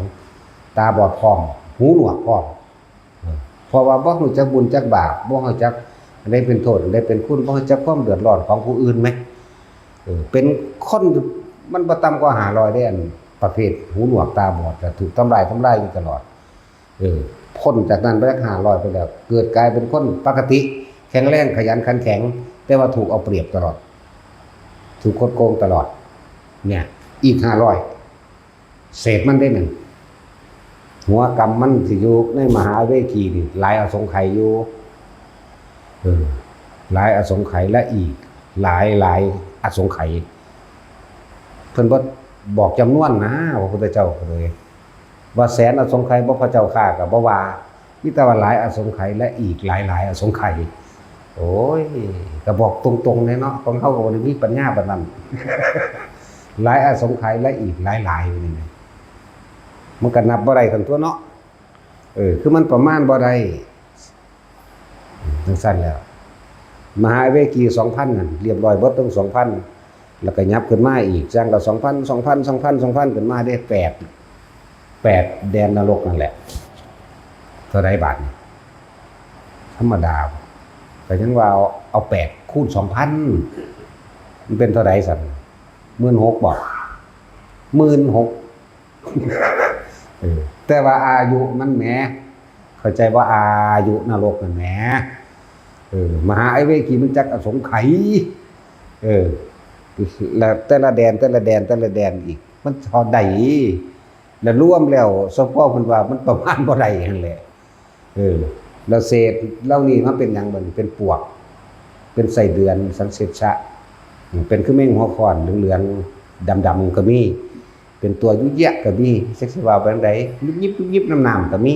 ຕາບອດພ້ອມ, ຫູໜວກພ້ອມ. ເອີ ເພາະວ່າບໍ່ຮູ້ຈັກບຸນຈັກບາບ, ບໍ່ຮູ້ຈັກອັນໃດເປັນໂທດ ອັນໃດເປັນຄຸນ, ບໍ່ຮູ້ຈັກຄວາມເດືອດຮ້ອນຂອງຜູ້ອື່ນແມ. ເອີ ເປັນຄົນມັນບໍ່ຕ່ຳກວ່າຫ້າຮ້ອຍເດ້, ອັນປະເພດຫູໜວກຕາບອດ ກໍຖືກທຳລາຍ ທຳລາຍຢູ່ຕະຫຼອດ. ເອີ ພົ້ນຈາກນັ້ນໄປຈັກຫ້າຮ້ອຍໄປແລ້ວ, ເກີດກາຍເປັນຄົນປະກະຕິ ແຂງແຮງ ຂະຫຍັນຂັນແຂງ, ແຕ່ວ່າຖືກເອົາປຽບຕະຫຼອດ, ຖືກຄົດໂກງຕະຫຼອດ. ເນີ້ຍ ອີກຫ້າຮ້ອຍ ເສດມັນເດ້ນັ້ນ. ຫົວກຳມັນຊິຢູ່ໃນມະຫາເວກີນີ້ ຫຼາຍອະສົງໄຂຢູ່. ເອີ ຫຼາຍອະສົງໄຂ ແລະ ອີກຫຼາຍໆອະສົງໄຂ. ເພິ່ນບໍ່ບອກຈຳນວນນະ ພະພຸດທະເຈົ້າກໍເລີຍ ວ່າແສນອະສົງໄຂບໍ່ ພະເຈົ້າຂ້າກໍບໍ່ວ່າ, ມີແຕ່ວ່າຫຼາຍອະສົງໄຂ ແລະ ອີກຫຼາຍໆອະສົງໄຂ. ໂອ້ຍ ກໍບອກຕົງໆແດ່ເນາະ, ຂອງເຮົາກໍບໍ່ໄດ້ມີປັນຍາປານນັ້ນ. ຫຼາຍອະສົງໄຂ ແລະ ອີກຫຼາຍໆ ນີ້ນະ ມັນກໍນັບບໍ່ໄດ້ຊັ້ນຕົວະເນາະ. ເອີ ຄືມັນປະມານບໍ່ໄດ້. ຈັ່ງຊັ້ນແລ້ວ ມະຫາເວກີສອງພັນນັ້ນ ລຽບຮ້ອຍເບິດທັງສອງພັນ ແລ້ວກໍຫຍັບຂຶ້ນມາອີກ ຈັ່ງລະສອງພັນ ສອງພັນ ສອງພັນ ສອງພັນ ຂຶ້ນມາເດ້ ແປດ ແປດແດນນະລົກນັ້ນແຫຼະ. ເທົ່າໃດບາດນີ້? ທຳມະດາ ກໍຍັງວ່າເອົາ ເອົາແປດຄູນສອງພັນ ມັນເປັນເທົ່າໃດຊັ້ນ? ໝື່ນຫົກບໍ? ໝື່ນຫົກ ເອີ ແຕ່ວ່າອາຍຸມັນແໝ ເຂົ້າໃຈບໍ່? ອາຍຸນະລົກນັ້ນແໝ. ເອີ ມະຫາອະເວກີມັນຈັກອະສົງໄຂ. ເອີ ແລະ ແຕ່ລະແດນ ແຕ່ລະແດນ ແຕ່ລະແດນອີກ ມັນເທົ່າໃດ? ແລະ ລວມແລ້ວ ສະເພາະເພິ່ນວ່າມັນປະມານບໍ່ໄດ້ຫັ້ນແຫຼະ. ເອີ ແລ້ວເສດເຫຼົ່ານີ້ມາເປັນຫຍັງບັດນີ້? ເປັນປວກ ເປັນໄສ້ເດືອນ ສັງເສດຊະ ເປັນຄືແມງຫົວຄ້ອນ ເຫຼືອງໆ ດຳໆ ກໍມີ. ເປັນຕົວຍຸຍະກໍມີ, ຈັກຊິວ່າໄປຈັ່ງໃດ, ຍຸບຍິບໆ ນຳນ້ຳກໍມີ.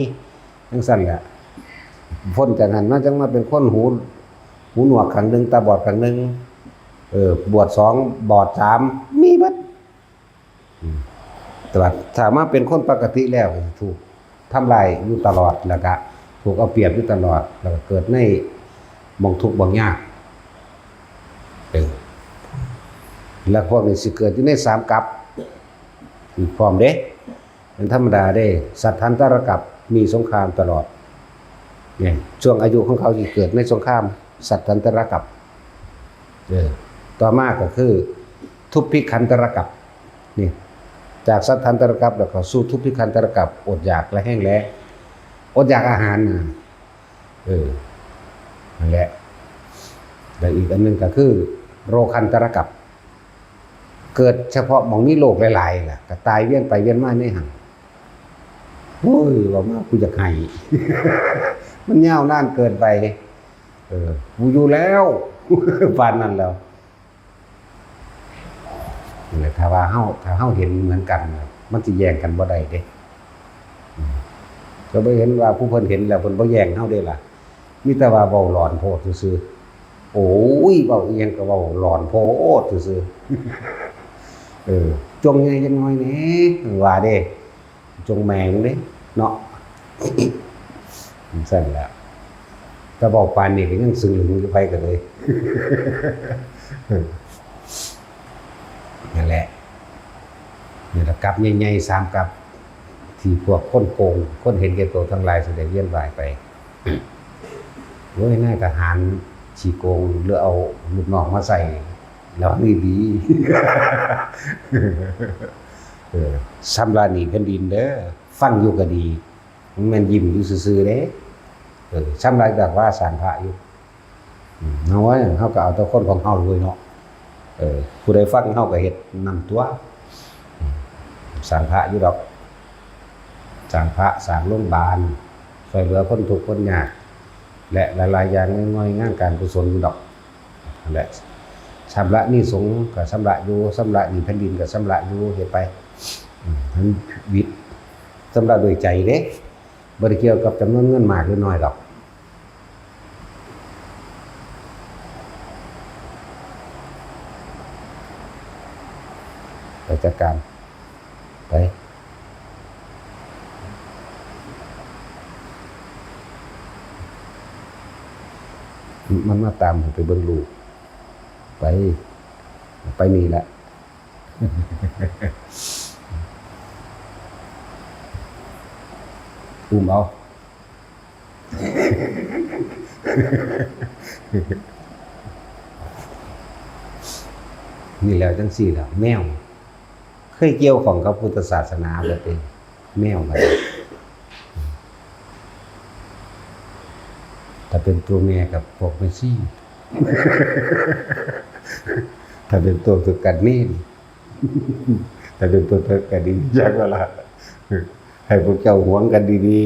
ຈັ່ງຊັ້ນແຫຼະ ພົ້ນຈາກຫັ້ນມາ ຈັ່ງມາເປັນຄົນຫູ ຫູໜວກຂ້າງໜຶ່ງ, ຕາບອດຂ້າງໜຶ່ງ, ເອີ ບວດສອງ ບອດສາມ ມີເບິດ. ອືມ ແຕ່ວ່າຖ້າມາເປັນຄົນປົກກະຕິແລ້ວ ກໍຖືກ ທຳລາຍຢູ່ຕະຫຼອດ ແລ້ວກະຖືກເອົາປຽບຢູ່ຕະຫຼອດ ແລ້ວກະເກີດໃນໝ່ອງທຸກໝ່ອງຍາກ. ເອີ ແລ້ວພວກນີ້ຊິເກີດຢູ່ໃນສາມກັບອີກພ້ອມເດ້. ເປັນທຳມະດາເດ້. ສັດທັນຕະລະກັບມີສົງຄາມຕະຫຼອດ. ນີ້ ຊ່ວງອາຍຸຂອງເຂົາຊິເກີດໃນສົງຄາມ ສັດທັນຕະລະກັບ. ເອີ ຕໍ່ມາກໍຄືທຸບພິຂັນຕະລະກັບ. ນີ້ ຈາກສັດທັນຕະລະກັບ ແລ້ວເຂົ້າສູ່ທຸບພິຂັນຕະລະກັບ, ອົດຢາກລະແຫ້ງແລ້ງ, ອົດຢາກອາຫານນະ. ເອີ ນັ້ນແຫຼະ. ແລ້ວອີກອັນໜຶ່ງກໍຄືໂລຄັນຕະລະກັບ, ເກີດສະເພາະໝ່ອງມີໂລກຫຼາຍໆ ລະກໍຕາຍວຽນໄປວຽນມາໃນຫັ້ນ. ໂອ້ຍ ເວົ້າມາກູຢາກໄຫ້ ມັນຍາວນານເກີນໄປ. ເອີ ກູຢູ່ແລ້ວ ປານນັ້ນແລ້ວ. ນັ້ນແຫຼະ ຖ້າວ່າເຮົາ ຖ້າເຮົາເຫັນເໝືອນກັນ ມັນຊິແຍ່ງກັນບໍ່ໄດ້ເດ້. ອືມ ກໍບໍ່ເຫັນວ່າຜູ້ເພິ່ນເຫັນແລ້ວເພິ່ນບໍ່ແຍ່ງເຮົາເດ້ລະ, ມີແຕ່ວ່າເວົ້າຫຼອນໂພດຊື່ໆ. ໂອ້ຍ ເວົ້າອີ່ຫຍັງກໍເວົ້າຫຼອນໂພດຊື່ໆ. ເອີ ຈົ່ງໃຫຍ່ຈັກໜ້ອຍແດ່ ວ່າເດ້. ຈົ່ງແມ່ງເດ້ເນາະ. ຊັ້ນແຫຼະ ແຕ່ເວົ້າປານນີ້ກໍຍັງຊຶງຫຼຶງຢູ່ ໃຜກໍເລີຍ. ນັ້ນແຫຼະ ນີ້ລະກັບໃຫຍ່ໆ ສາມກັບ ທີ່ພວກຄົນໂກງ ຄົນເຫັນແກ່ໂຕທັງຫຼາຍຊິໄດ້ວຽນວ່າຍໄປ. ໂອ້ຍ ນາຍທະຫານຂີ້ໂກງ ຫຼືເອົາລູກນ້ອງມາໃສ່ ລະວັງດີໆ. ເອີ ຊຳລະໜີ້ແຜ່ນດິນເດີ, ຟັງຢູ່ກໍດີ, ບໍ່ແມ່ນຍິ້ມຢູ່ຊື່ໆເດ້. ເອີ ຊຳລະແບບວ່າສ້າງພະຢູ່. ອືມ ເຮົາ ເຮົາກໍເອົາແຕ່ຄົນຂອງເຮົາເລີຍເນາະ. ເອີ ຜູ້ໃດຟັງເຮົາກໍເຮັດນຳຕົວະ. ອືມ ສ້າງພະຢູ່ດອກ, ສ້າງພະ ສ້າງໂລງບານ, ຊ່ວຍເຫຼືອຄົນທຸກຄົນຍາກ ແລະ ຫຼາຍໆຢ່າງ ໜ່ວຍງານການກຸສົນຢູ່ດອກ. ຫັ້ນແຫຼະ ຊຳລະໜີ້ສົງກໍຊຳລະຢູ່, ຊຳລະໜີ້ແຜ່ນດິນກໍຊຳລະຢູ່, ເຮັດໄປ. ອືມ ໃຫ້ມັນວິດ, ຊຳລະດ້ວຍໃຈເດ້, ບໍ່ໄດ້ກ່ຽວກັບຈຳນວນເງິນມາກຫຼືໜ້ອຍດອກ. ຈັດການໄປ. ມັນມາຕາມໃຫ້ໄປເບິ່ງລູກ. ໄປ ໄປນີ້ແຫຼະ. ອຸ້ມເອົາ. ນີ້ແຫຼະ ຈັ່ງຊີ້ແຫຼະ ແມວ ເຄີຍກ່ຽວຂ້ອງກັບພຸດທະສາສະໜາບໍ່ເປັນ ແມວມັນ ຖ້າເປັນໂຕແມ່ກໍພວກແມ່ຊີ ຖ້າເປັນໂຕຖືກກັນເນນ ຖ້າເປັນໂຕຖືກກັນດີ ຈັກວ່າລະ ໃຫ້ພວກເຈົ້າຫວງກັນດີ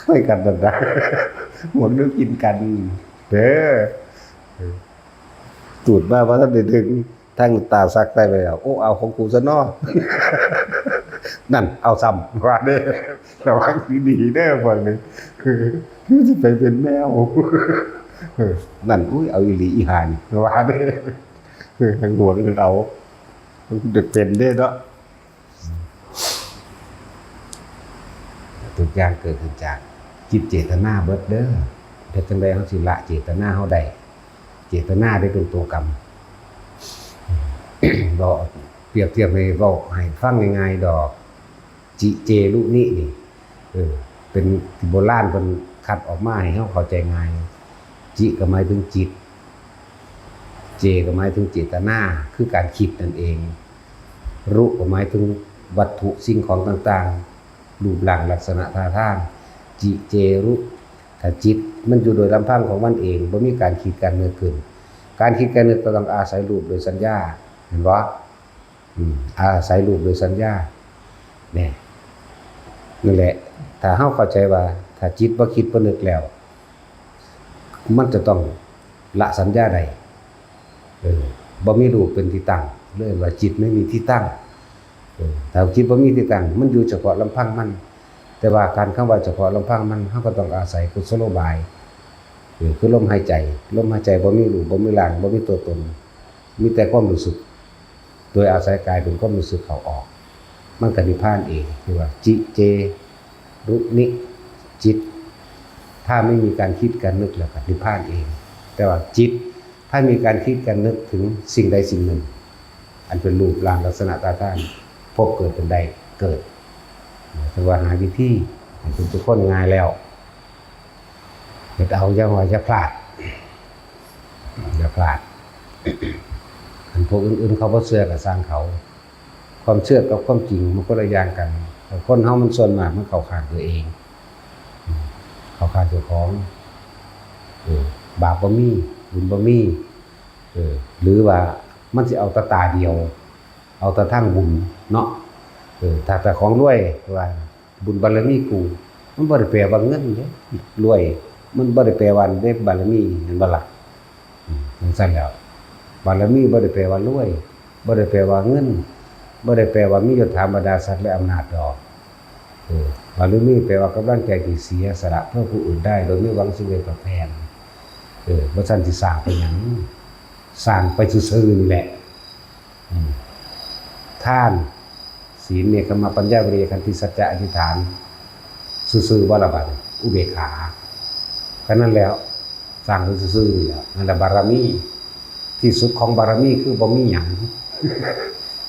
ໆ ໄປກັນນັ້ນນະ ຫວງແນວກິນກັນເດີ. ຕູດມາບໍ່ທັນໄດ້ເຖິງ ທາງຕາສັກໃສ່ໄປແລ້ວ ໂອ້ ເອົາຂອງກູຊະເນາະ ນັ້ນ ເອົາຊ້ຳວ່າເດ້. ລະວັງດີໆເດີພວກນີ້ ຄືຊິໄປເປັນແມວ ນັ້ນ ອຸ້ຍ ເອົາອີ່ຫຼີອີ່ຫ່ານີ້ວ່າເດ້. ຫວງເອົາ ມັນເປັນເດ້ເນາະ. ທຸກຢ່າງເກີດຂຶ້ນຈາກຈິດເຈດຕະນາເບິດເດີ. ເຮັດຈັ່ງໃດເຮົາຊິລະເຈດຕະນາເຮົາໄດ້? ເຈດຕະນາໄດ້ເປັນຕົວກຳ. ເວົ້າ ປຽບທຽບໃຫ້ເວົ້າໃຫ້ຟັງງ່າຍໆດອກ ຈິເຈລຸນິນີ້ ເອີ ເປັນທີ່ໂບລານເພິ່ນຄັດອອກມາໃຫ້ເຮົາເຂົ້າໃຈງ່າຍ. ຈິກໍໝາຍເຖິງຈິດ, ເຈກໍໝາຍເຖິງເຈດຕະນາ ຄືການຄິດນັ້ນເອງ, ລຸກໍໝາຍເຖິງວັດຖຸສິ່ງຂອງຕ່າງໆ ຮູບຮ່າງລັກສະນະທ່າທາງ. ຈິເຈລຸ ຖ້າຈິດມັນຢູ່ໂດຍລຳພັງຂອງມັນເອງ ບໍ່ມີການຄິດການນຶກຂຶ້ນ, ການຄິດການນຶກກໍຕ້ອງອາໄສຮູບໂດຍສັນຍາ ແມ່ນບໍ່? ອືມ ອາໄສຮູບໂດຍສັນຍາ ແນ່ ນັ້ນແຫຼະ. ຖ້າເຮົາເຂົ້າໃຈວ່າ ຖ້າຈິດບໍ່ຄິດບໍ່ນຶກແລ້ວ ມັນຈະຕ້ອງລະສັນຍາໄດ້. ເອີ ບໍ່ມີຮູບເປັນທີ່ຕັ້ງ ເອີ້ນວ່າຈິດໄມ່ມີທີ່ຕັ້ງ. ເອີ ຖ້າຈິດບໍ່ມີທີ່ຕັ້ງ ມັນຢູ່ສະເພາະລຳພັງມັນ. ແຕ່ວ່າການຄຳວ່າສະເພາະລຳພັງມັນ ເຮົາກໍຕ້ອງອາໄສກຸສະໂລບາຍ ເອີ ຄືລົມຫາຍໃຈ. ລົມຫາຍໃຈບໍ່ມີຮູບ ບໍ່ມີຮ່າງ ບໍ່ມີຕົວຕົນ ມີແຕ່ຄວາມຮູ້ສຶກ ໂດຍອາໄສກາຍເປັນຄວາມຮູ້ສຶກເຂົ້າອອກ ມັນກໍນິບພານເອງ. ຄືວ່າຈິເຈລຸນິ ຈິດ ຖ້າໄມ່ມີການຄິດການນຶກແລ້ວກໍນິບພານເອງ. ແຕ່ວ່າຈິດ ຖ້າມີການຄິດການນຶກເຖິງສິ່ງໃດສິ່ງໜຶ່ງ ອັນເປັນຮູບຮ່າງລັກສະນະທ່າທາງ ພົບເກີດເປັນໄດ້ເກີດ. ຖືວ່າຫາວິທີໃຫ້ທຸກໆຄົນງ່າຍແລ້ວ. ເຮັດເອົາ ຢ່າວ່າຢ່າພລາດ ຢ່າພລາດ. ອັນພວກອື່ນໆເຂົາບໍ່ເຊື່ອກໍຊ່າງເຂົາ. ຄວາມເຊື່ອກັບຄວາມຈິງມັນຄົນລະຢ່າງກັນ. ຄົນເຮົາມັນສ່ວນມາກມັນເຂົ້າຂ້າງຕົວເອງ ເຂົ້າຂ້າງເຈົ້າຂອງ. ເອີ ບາບບໍ່ມີ ບຸນບໍ່ມີ. ເອີ ຫຼືວ່າມັນຊິເອົາແຕ່ຕາດຽວ ເອົາແຕ່ທາງບຸນເນາະ. ເອີ ຖ້າ ຖ້າຂອງລວຍວ່າ ບຸນບາລະມີກູ ມັນບໍ່ໄດ້ແປວ່າເງິນເດ້ ລວຍ ມັນບໍ່ໄດ້ແປວ່າເດ້ບາລະມີ ແມ່ນບໍ່ລະ? ອືມ ຈັ່ງຊັ້ນແລ້ວ ບາລະມີບໍ່ໄດ້ແປວ່າລວຍ ບໍ່ໄດ້ແປວ່າເງິນ ບໍ່ໄດ້ແປວ່າມີຍົດຖາບັນດາສັກ ແລະ ອຳນາດດອກ. ເອີ ບາລະມີແປວ່າກຳລັງໃຈທີ່ເສຍສະຫຼະເພື່ອຜູ້ອື່ນໄດ້ ໂດຍບໍ່ຫວັງສິ່ງໃດຕອບແທນ. ເອີ ບໍ່ຊັ້ນຊິສ້າງໄປຫຍັງ? ສ້າງໄປຊື່ໆນີ້ແຫຼະ. ອືມ ທານ ສີນ ເນກຂະມະ ປັນຍາ ວິລິຍະ ຂັນຕິ ສັດຈະ ອະທິຖານ ຊື່ໆບໍ່ລະບາດນີ້? ອຸເບກຂາ ກໍນັ້ນແຫຼະ ສ້າງໄປຊື່ໆນີ້ແຫຼະ. ນັ້ນລະບາລະມີ ທີ່ສຸດຂອງບາລະມີຄືບໍ່ມີຫຍັງ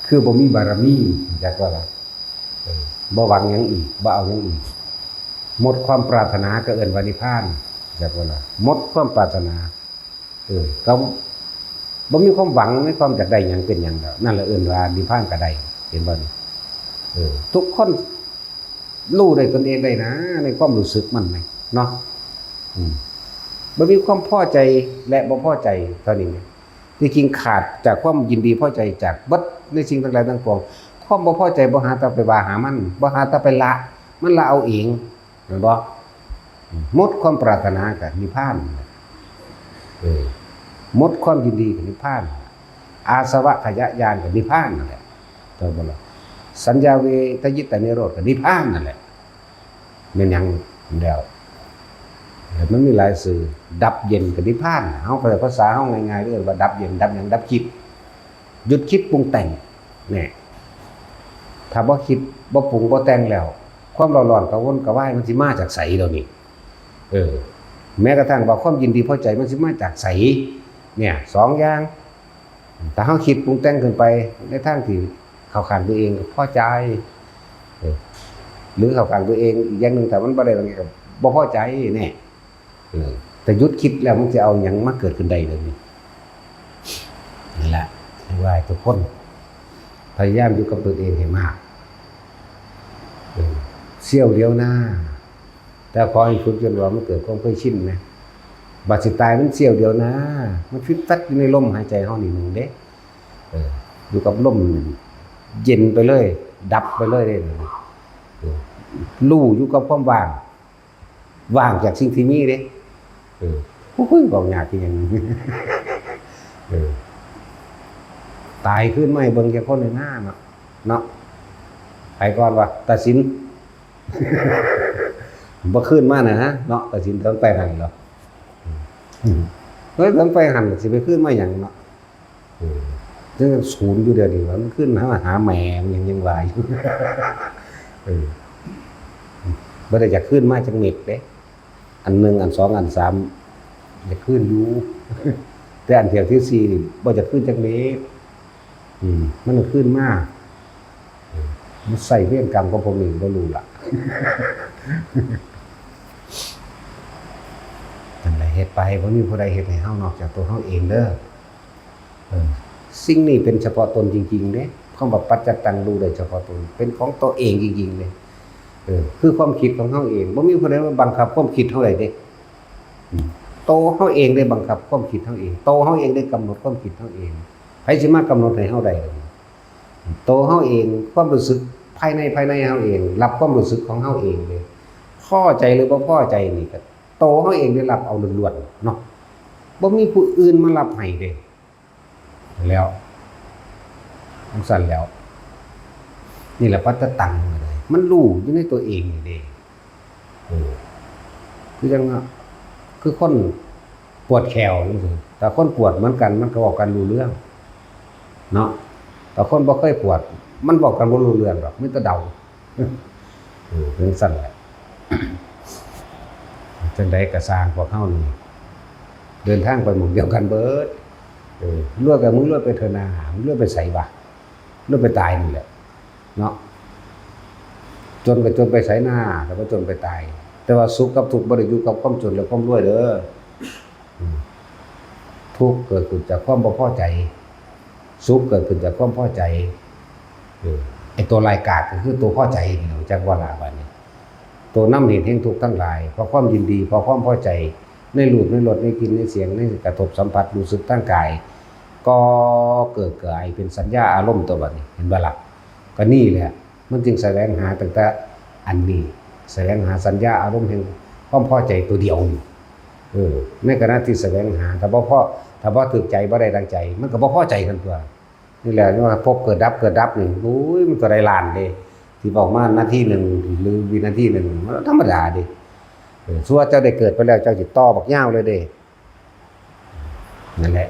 ຄືບໍ່ມີບາລະມີ ຮູ້ຈັກບໍ່ລະ? ເອີ ບໍ່ຫວັງຫຍັງອີກ ບໍ່ເອົາຫຍັງອີກ ໝົດຄວາມປາດຖະໜາກໍເອີ້ນວ່ານິບພານ ຮູ້ຈັກບໍ່ລະ? ໝົດຄວາມປາດຖະໜາ ເອີ ກໍບໍ່ມີຄວາມຫວັງໃນຄວາມຢາກໄດ້ຫຍັງເປັນຫຍັງແລ້ວ ນັ້ນລະເອີ້ນວ່ານິບພານກໍໄດ້ ເຫັນບໍ່ນີ້? ເອີ ທຸກຄົນຮູ້ໄດ້ຕົນເອງໄດ້ນາ ໃນຄວາມຮູ້ສຶກມັນນະເນາະ. ອືມ ບໍ່ມີຄວາມພໍໃຈ ແລະ ບໍ່ພໍໃຈເທົ່ານີ້ນະ. ທີ່ຈິງຂາດຈາກຄວາມຍິນດີພໍໃຈຈາກເບິດໃນສິ່ງທັງຫຼາຍທັງປວງ. ຄວາມບໍ່ພໍໃຈບໍ່ຫາແຕ່ໄປວ່າຫາມັນ ບໍ່ຫາແຕ່ໄປລະ ມັນລະເອົາເອງ. ແມ່ນບໍ່? ໝົດຄວາມປາດຖະໜາກໍນິບພານ. ເອີ ໝົດຄວາມຍິນດີກໍນິບພານ. ອາສະວະຂະຍະຍານກໍນິບພານນັ້ນແຫຼະ ເຈົ້າບໍ່ລະ? ສັນຍາເວທະຍິດຕະນິໂຣດກໍນິບພານນັ້ນແຫຼະ. ແມ່ນຫຍັງແລ້ວ? ມັນມີຫຼາຍຊື່ ດັບເຢັນກໍນິບພານ. ເຮົາກໍ ພາສາເຮົາງ່າຍໆ ເອີ້ນວ່າດັບເຢັນ ດັບຫຍັງ? ດັບຄິດ. ຢຸດຄິດປຸງແຕ່ງແນ່. ຖ້າບໍ່ຄິດ ບໍ່ປຸງ ບໍ່ແຕ່ງແລ້ວ ຄວາມເລົ້າຮ້ອນກະວົນກະວາຍມັນຊິມາຈາກໃສດຽວນີ້? ເອີ ແມ້ກະທັ່ງວ່າຄວາມຍິນດີພໍໃຈມັນຊິມາຈາກໃສ? ເນີ້ຍ ສອງຢ່າງ. ຖ້າເຮົາຄິດປຸງແຕ່ງຂຶ້ນໄປໃນທາງທີ່ເຂົ້າຂ້າງຕົວເອງກໍພໍໃຈ ເອີ ຫຼືເຂົ້າຂ້າງຕົວເອງອີກຢ່າງໜຶ່ງ ຖ້າມັນບໍ່ໄດ້ດັ່ງໃຈກໍບໍ່ພໍໃຈແນ່. ເອີ ແຕ່ຢຸດຄິດແລ້ວມັນຊິເອົາຫຍັງມາເກີດຂຶ້ນໄດ້ເລີຍນີ້? ນັ້ນລະ ເລີຍວ່າໃຫ້ທຸກຄົນພະຍາຍາມຢູ່ກັບຕົວເອງໃຫ້ມາກ ເອີ ສ່ຽວດຽວນາ. ແຕ່ຂໍໃຫ້ຝຶກຈົນວ່າມັນເກີດຄວາມເຄີຍຊິນນະ. ບາດຊິຕາຍມັນສ່ຽວດຽວນາ. ມັນຟຶດຟັດຢູ່ໃນລົມຫາຍໃຈເຮົານີ້ໜຶ່ງເດ້. ເອີ ຢູ່ກັບລົມເຢັນໄປເລີຍ ດັບໄປເລີຍເດ້. ເອີ ຮູ້ຢູ່ກັບຄວາມວ່າງ ວ່າງຈາກສິ່ງທີ່ມີເດ້. ເອີ ໂອ້ຍ ເວົ້າຍາກຄືຫຍັງ. ເອີ ຕາຍຄືນມາໃຫ້ເບິ່ງຈັກຄົນແດ່ນາເນາະ ເນາະ. ໃຜກ່ອນວະ? ຕາສິນ ບໍ່ຄືນມານະເນາະ ຕາສິນ. ຕອນໄປຫັ້ນເນາະ ເອີ ເຮີ້ຍ ຕອນໄປຫັ້ນຊິໄປຄືນມາຫຍັງເນາະ? ເອີ ຈັ່ງສູນຢູ່ດຽວນີ້ວ່າ ມັນຄືນຫາ ຫາແມ່ມັນຫຍັງ ຍັງວ່າຢູ່. ເອີ ບໍ່ໄດ້ຢາກຄືນມາຈັກເມັດເດ້. ອັນໜຶ່ງ ອັນສອງ ອັນສາມ ຢາກຄືນຢູ່ ແຕ່ອັນເທື່ອທີສີ່ນີ້ບໍ່ຢາກຄືນຈັກເມັດ. ອືມ ມັນຄືນມາ ເອີ ມັນໃຊ້ເວນກຳຂອງພວກນີ້ບໍ່ຮູ້ລະ. ຈັ່ງໃດເຮັດໄປ ບໍ່ມີຜູ້ໃດເຮັດໃຫ້ເຮົານອກຈາກຕົວເຮົາເອງເດີ. ເອີ ສິ່ງນີ້ເປັນສະເພາະຕົນຈິງໆເດ້. ຄຳວ່າປັດຈະຕັງ ຮູ້ໄດ້ສະເພາະຕົນ ເປັນຂອງຕົວເອງຈິງໆເດ້. ເອີ ຄືຄວາມຄິດຂອງເຮົາເອງ ບໍ່ມີຜູ້ໃດມາບັງຄັບຄວາມຄິດເຮົາໄດ້ເດ້. ອືມ ໂຕເຮົາເອງໄດ້ບັງຄັບຄວາມຄິດເຮົາເອງ ໂຕເຮົາເອງໄດ້ກຳນົດຄວາມຄິດເຮົາເອງ. ໃຜຊິມາກຳນົດໃຫ້ເຮົາໄດ້? ໂຕເຮົາເອງ ຄວາມຮູ້ສຶກພາຍໃນ ພາຍໃນເຮົາເອງ ຮັບຄວາມຮູ້ສຶກຂອງເຮົາເອງເດ້. ພໍໃຈຫຼືບໍ່ພໍໃຈນີ້ກະໂຕເຮົາເອງໄດ້ຮັບເອົາລ້ວນໆເນາະ ບໍ່ມີຜູ້ອື່ນມາຮັບໃຫ້ເດ້. ແລ້ວ ຈັ່ງຊັ້ນແລ້ວ ນີ້ແຫຼະປັດຈະຕັງ ມັນຮູ້ຢູ່ໃນຕົວເອງນີ້ເດ້. ເອີ ຄືຈັ່ງວ່າ ຄືຄົນປວດແຂ້ວຈັ່ງຊີ້ ຖ້າຄົນປວດເໝືອນກັນ ມັນກໍເວົ້າກັນຮູ້ເລື່ອງເນາະ. ຖ້າຄົນບໍ່ເຄີຍປວດ ມັນເວົ້າກັນບໍ່ຮູ້ເລື່ອງດອກ ມີແຕ່ເດົາ. ເອີ ເປັນຊັ້ນແຫຼະ. ຈັ່ງໃດກໍຊ່າງ ພວກເຮົານີ້ເດີນທາງໄປໝ່ອງດຽວກັນເບິດ. ເອີ ລວຍກໍມຶງລວຍໄປເທີນາ ມຶງລວຍໄປໃສວະ? ລວຍໄປຕາຍນີ້ແຫຼະເນາະ. ຈົນກໍຈົນໄປໃສນາ ແຕ່ວ່າຈົນໄປຕາຍ. ແຕ່ວ່າສຸກກັບທຸກບໍ່ໄດ້ຢູ່ກັບຄວາມຈົນ ແລະ ຄວາມລວຍເດີ. ອືມ ທຸກເກີດຂຶ້ນຈາກຄວາມບໍ່ພໍໃຈ ສຸກເກີດຂຶ້ນຈາກຄວາມພໍໃຈ. ເອີ ໄອ້ຕົວຮ້າຍກາດກໍຄືຕົວພໍໃຈນີ້ແຫຼະ ຮູ້ຈັກບໍ່ລະບາດນີ້? ຕົວນຳເຫດແຫ່ງທຸກທັງຫຼາຍ ເພາະຄວາມຍິນດີ ເພາະຄວາມພໍໃຈໃນຮູບ ໃນລົດ ໃນກິ່ນ ໃນສຽງ ໃນກະທົບສຳຜັດ ຮູ້ສຶກທາງກາຍ ກໍເກີດກາຍເປັນສັນຍາອາລົມຕົວະບາດນີ້ ເຫັນບໍ່ລະ? ກໍນີ້ແຫຼະ ມັນຈຶ່ງສະແຫວງຫາຕັ້ງແຕ່ອັນນີ້ ສະແຫວງຫາສັນຍາອາລົມແຫ່ງຄວາມພໍໃຈຕົວດຽວນີ້. ເອີ ໃນຂະນະທີ່ສະແຫວງຫາ ຖ້າບໍ່ພໍ ຖ້າບໍ່ຖືກໃຈ ບໍ່ໄດ້ດັ່ງໃຈ ມັນກໍບໍ່ພໍໃຈຫັ້ນຕົວະ. ນີ້ແຫຼະ ຍັງວ່າພົບເກີດດັບ ເກີດດັບນີ້ ໂອ້ຍ ມັນກໍໄດ້ລ້ານເດ້ ທີ່ເວົ້າມານາທີໜຶ່ງ ຫຼື ວິນາທີໜຶ່ງ ມັນທຳມະດາເດ້. ເອີ ສົມມຸດວ່າເຈົ້າໄດ້ເກີດໄປແລ້ວ ເຈົ້າຊິຕໍ່ບັກຍາວເລີຍເດ້. ນັ້ນແຫຼະ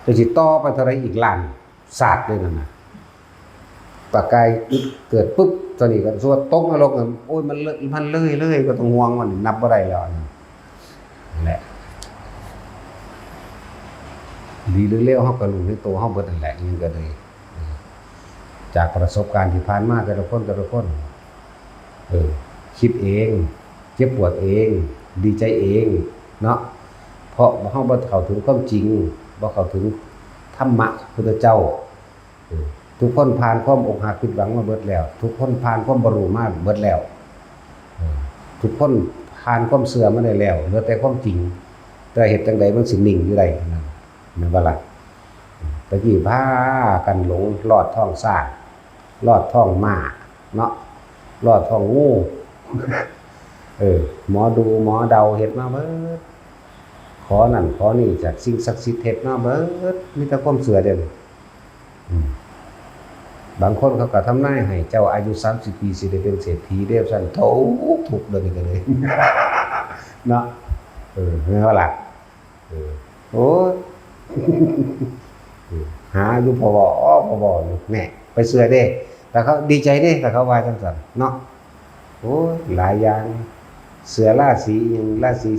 ເຈົ້າຊິຕໍ່ໄປເທົ່າໃດອີກລ້ານຊາດເດ້ນັ້ນນະ. ປາກກາຍເກີດປຶບ ຕອນນີ້ກໍສົມມຸດວ່າຕົກນະລົກ ໂອ້ຍ ມັນເລີຍ ມັນເລີຍ ເລີຍ ບໍ່ຕ້ອງຫ່ວງ ມັນນັບບໍ່ໄດ້ແລ້ວ ນັ້ນແຫຼະ. ດີຫຼືເລວ ເຮົາກໍຮູ້ໃນໂຕເຮົາເບິດນັ້ນແຫຼະ ຫຍັງກໍເລີຍ ຈາກປະສົບການທີ່ຜ່ານມາແຕ່ລະຄົນ ແຕ່ລະຄົນ ເອີ ຄິດເອງ ເຈັບປວດເອງ ດີໃຈເອງເນາະ ເພາະເຮົາບໍ່ເຂົ້າເຖິງຄວາມຈິງ ບໍ່ເຂົ້າເຖິງທຳມະຂອງພະພຸດທະເຈົ້າ. ເອີ ທຸກຄົນຜ່ານຄວາມອົກຫັກຜິດຫວັງມາເບິດແລ້ວ ທຸກຄົນຜ່ານຄວາມບໍ່ຮູ້ມາເບິດແລ້ວ ເອີ ທຸກຄົນຜ່ານຄວາມເຊື່ອມາໄດ້ແລ້ວ ເຫຼືອແຕ່ຄວາມຈິງ. ແຕ່ເຮັດຈັ່ງໃດມັນຊິນິ່ງຢູ່ໄດ້ເທົ່ານັ້ນ ແມ່ນບໍ່ລະ? ຕະກີ້ພາກັນຫຼົງ ລອດທ້ອງຊ້າງ ລອດທ້ອງມ້າເນາະ ລອດທ້ອງງູ ເອີ ໝໍດູໝໍເດົາເຮັດມາເບິດ ຂໍນັ້ນຂໍນີ້ຈາກສິ່ງສັກສິດເຮັດມາເບິດ ມີແຕ່ຄວາມເຊື່ອເດ້. ອືມ ບາງຄົນເຂົາກໍທຳນາຍໃຫ້ເຈົ້າອາຍຸສາມສິບປີຊິໄດ້ເປັນເສດຖີເດ້ ວ່າຊັ້ນ. ໂທ້ ທຸກດຽວນີ້ກໍເລີຍເນາະ ເອີ ແມ່ນບໍ່ລະ? ເອີ ໂອ້ຍ ເອີ ຫາຢູ່ ພວ ພວຢູ່ ແນ່ ໄປເຊື່ອເດ້ ຖ້າເຂົາດີໃຈເດ້ ຖ້າເຂົາວ່າຈັ່ງຊັ້ນເນາະ. ໂອ້ຍ ຫຼາຍຢ່າງ ເສືອລາສີຫຍັງ ລາສີ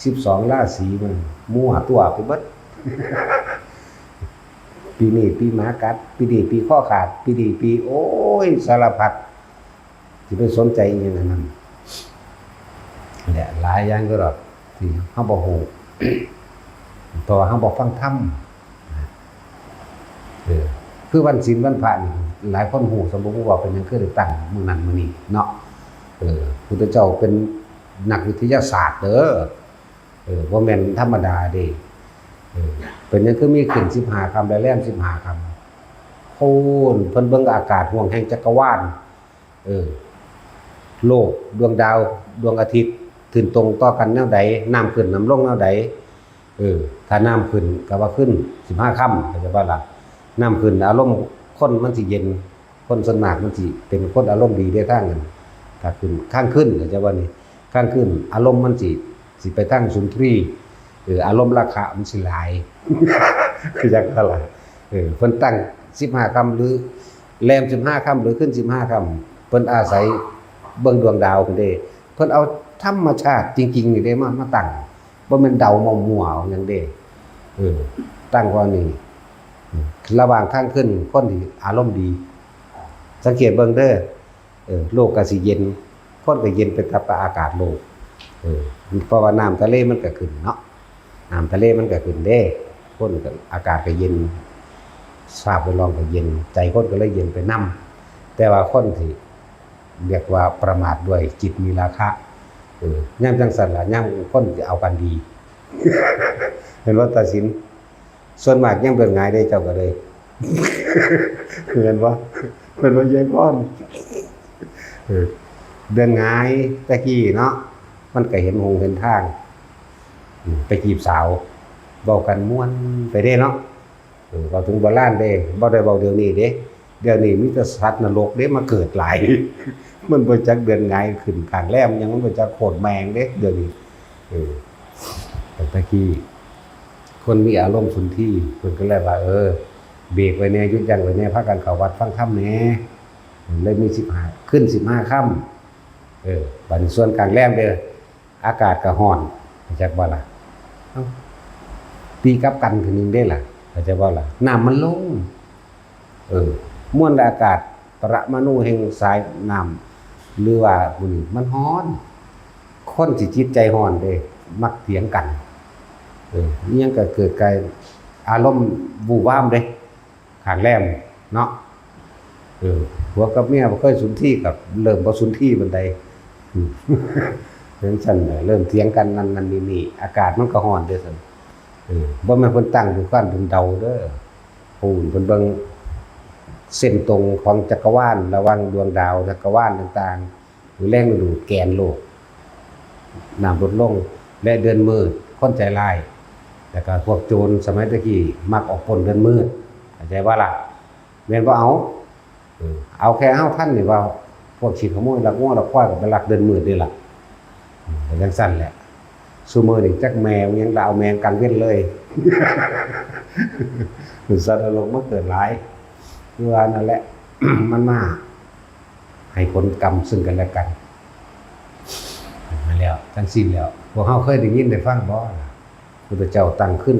ສິບສອງລາສີ ມັນມົ້ວຕົວໄປເບິດ. ປີນີ້ປີໝາກັດ ປີນີ້ປີຄໍຂາດ ປີນີ້ປີ ໂອ້ຍ ສາລະພັດ ຊິໄປສົນໃຈອີ່ຫຍັງອັນນັ້ນ ແຫຼະ ຫຼາຍຢ່າງຢູ່ດອກທີ່ເຮົາບໍ່ຮູ້ ເພາະວ່າເຮົາບໍ່ຟັງທຳ. ເອີ ຄືວັນສິນວັນພະນີ້ ຫຼາຍຄົນຮູ້ຊະບໍ່ຮູ້ວ່າເປັນຫຍັງຄືໄດ້ຕັ້ງມື້ນັ້ນມື້ນີ້ເນາະ. ເອີ ພຸດທະເຈົ້າເປັນນັກວິທະຍາສາດເດີ ເອີ ບໍ່ແມ່ນທຳມະດາເດ້. ເອີ ເປັນຫຍັງຄືມີຂຶ້ນສິບຫ້າຄ່ຳ ແລະ ແລມສິບຫ້າຄ່ຳ? ໂອ້ ເພິ່ນເບິ່ງອາກາດຫ້ວງແຫ່ງຈັກກະວານ ເອີ ໂລກ ດວງດາວ ດວງອາທິດ ຂຶ້ນຕົງຕໍ່ກັນແນວໃດ ນ້ຳຂຶ້ນນ້ຳລົງແນວໃດ. ເອີ ຖ້ານ້ຳຂຶ້ນກໍວ່າຂຶ້ນສິບຫ້າຄ່ຳ ເຂົ້າໃຈບໍ່ລະ? ນ້ຳຂຶ້ນອາລົມຄົນມັນຊິເຢັນ ຄົນສ່ວນມາກມັນຊິເປັນຄົນອາລົມດີເດ້ ທາງນັ້ນ ຖ້າຂຶ້ນຂ້າງຂຶ້ນ ເຂົ້າໃຈບໍ່ນີ້? ຂ້າງຂຶ້ນອາລົມມັນຊິ ຊິໄປທາງສຸນທຣີ ເອີ ອາລົມລາຄະມັນຊິຫຼາຍ ເຂົ້າໃຈບໍ່ລະ? ເອີ ເພິ່ນຕັ້ງສິບຫ້າຄ່ຳ ຫຼື ແລມສິບຫ້າຄ່ຳ ຫຼື ຂຶ້ນສິບຫ້າຄ່ຳ ເພິ່ນອາໄສເບິ່ງດວງດາວພຸ້ນເດ້ ເພິ່ນເອົາທຳມະຊາດຈິງໆນີ້ເດ້ ມາ ມາຕັ້ງ ບໍ່ແມ່ນເດົາມົ້ວໆເອົາຫຍັງເດ້. ເອີ ຕັ້ງວ່ານີ້ ລະຫວ່າງຂ້າງຄືນ ຄົນທີ່ອາລົມດີ ສັງເກດເບິ່ງເດີ ເອີ ໂລກກໍຊິເຢັນ ຄົນກໍເຢັນໄປຕາມອາກາດໂລກ. ເອີ ເພາະວ່ານ້ຳທະເລມັນກໍຂຶ້ນເນາະ ນ້ຳທະເລມັນກໍຂຶ້ນເດ້ ຄົນກໍ ອາກາດກໍເຢັນ ສະພາບແວດລ້ອມກໍເຢັນ ໃຈຄົນກໍເລີຍເຢັນໄປນຳ. ແຕ່ວ່າຄົນທີ່ ຮຽກວ່າປະໝາດດ້ວຍຈິດມີລາຄະ. ເອີ ຍາມຈັ່ງຊັ້ນລະ ຍາມຄົນຊິເອົາກັນດີ ເຫັນບໍ່ ຕາສິນ? ສ່ວນມາກຍາມເດືອນຫງາຍເດ້ ເຈົ້າກໍເລີຍ ແມ່ນບໍ່ ແມ່ນບໍ່ ຍາຍພອນ? ເອີ ເດືອນຫງາຍແຕ່ກີ້ເນາະ ມັນກໍເຫັນຫົງເຫັນທາງ ອືມ ໄປຈີບສາວ ເວົ້າກັນມ່ວນໄປເດ້ເນາະ. ເອີ ເວົ້າເຖິງໂບລານເດ້ ບໍ່ໄດ້ເວົ້າດຽວນີ້ເດ້ ດຽວນີ້ມີແຕ່ສັດນະລົກເດ້ມາເກີດຫຼາຍ ມັນບໍ່ຈັກເດືອນຫງາຍຂຶ້ນຂ້າງແລມຫຍັງ ມັນບໍ່ຈັກໂຄດແມ່ງເດ້ດຽວນີ້. ເອີ ແຕ່ຕະກີ້ຄົນມີອາລົມສຸນທີ ເພິ່ນກໍເລີຍວ່າ ເອີ ເບຣກໄວ້ແດ່ ຢຸດຢັ້ງໄວ້ແດ່ ພາກັນເຂົ້າວັດຟັງທຳແດ່ ເລີຍມີສິບຫ້າ ຂຶ້ນສິບຫ້າຄ່ຳ. ເອີ ບັດນີ້ສ່ວນກາງແລມເດີ ອາກາດກໍຮ້ອນ ເຂົ້າໃຈບໍ່ລະ? ເອົ້າ ຕີກັບກັນຄືໜຶ່ງເດ້ລະ ເຂົ້າໃຈບໍ່ລະ? ນ້ຳມັນລົງ ເອີ ມວນອາກາດປະມານູແຫ່ງສາຍນ້ຳ ຫຼືວ່າໝູ່ນີ້ມັນຮ້ອນ ຄົນຊິຈິດໃຈຮ້ອນເດ້ ມັກຖຽງກັນ ເອີ ອີ່ຫຍັງກໍເກີດກາຍອາລົມວູບວາມເດ້. ຂ້າງແລມເນາະ ເອີ ຜົວກັບເມຍບໍ່ເຄີຍສຸນທີກໍເລີ່ມບໍ່ສຸນທີປານໃດ ອືມ ເປັນຊັ້ນແຫຼະ ເລີ່ມຖຽງກັນນັ້ນໆ ນີ້ໆ ອາກາດມັນກໍຮ້ອນເດ້ຊັ້ນ ເອີ ບໍ່ແມ່ນເພິ່ນຕັ້ງຢູ່ກ້ອນເພິ່ນເດົາເດີ ໂອ້ ເພິ່ນເບິ່ງເສັ້ນຕົງຂອງຈັກກະວານ ລະຫວ່າງດວງດາວຈັກກະວານຕ່າງໆ ແລງດຶງດູດແກນໂລກ ນ້ຳລົດລົງ ແລະ ເດືອນມືດ ຄົນໃຈຮ້າຍ ແລ້ວກໍພວກໂຈນສະໄໝແຕ່ກີ້ມັກອອກປົນເດືອນມືດ ເຂົ້າໃຈບໍ່ລະ? ແມ່ນບໍ່ເອົາ? ເອີ ເອົາແຄ່ເຮົາທັນນີ້ວ່າ ພວກຂີ້ຂະໂມຍລັກງົວລັກຄວາຍກໍໄປລັກເດືອນມືດນີ້ລະ ເອີ ກໍຈັ່ງຊັ້ນແຫຼະ. ຊຸມື້ນີ້ຈັກແມ່ຫຍັງລະເອົາແມ່ກາງເວັນເລີຍ ສັດນະລົກມັນເກີດຫຼາຍ ຄືວ່ານັ້ນແຫຼະ ມັນມາ ໃຫ້ຜົນກຳຊຶ່ງກັນແລະກັນ ແລ້ວ ທັງສິ້ນແລ້ວ ພວກເຮົາເຄີຍໄດ້ຍິນໄດ້ຟັງບໍ່ລະ? ພຸດທະເຈົ້າຕັ້ງຂຶ້ນ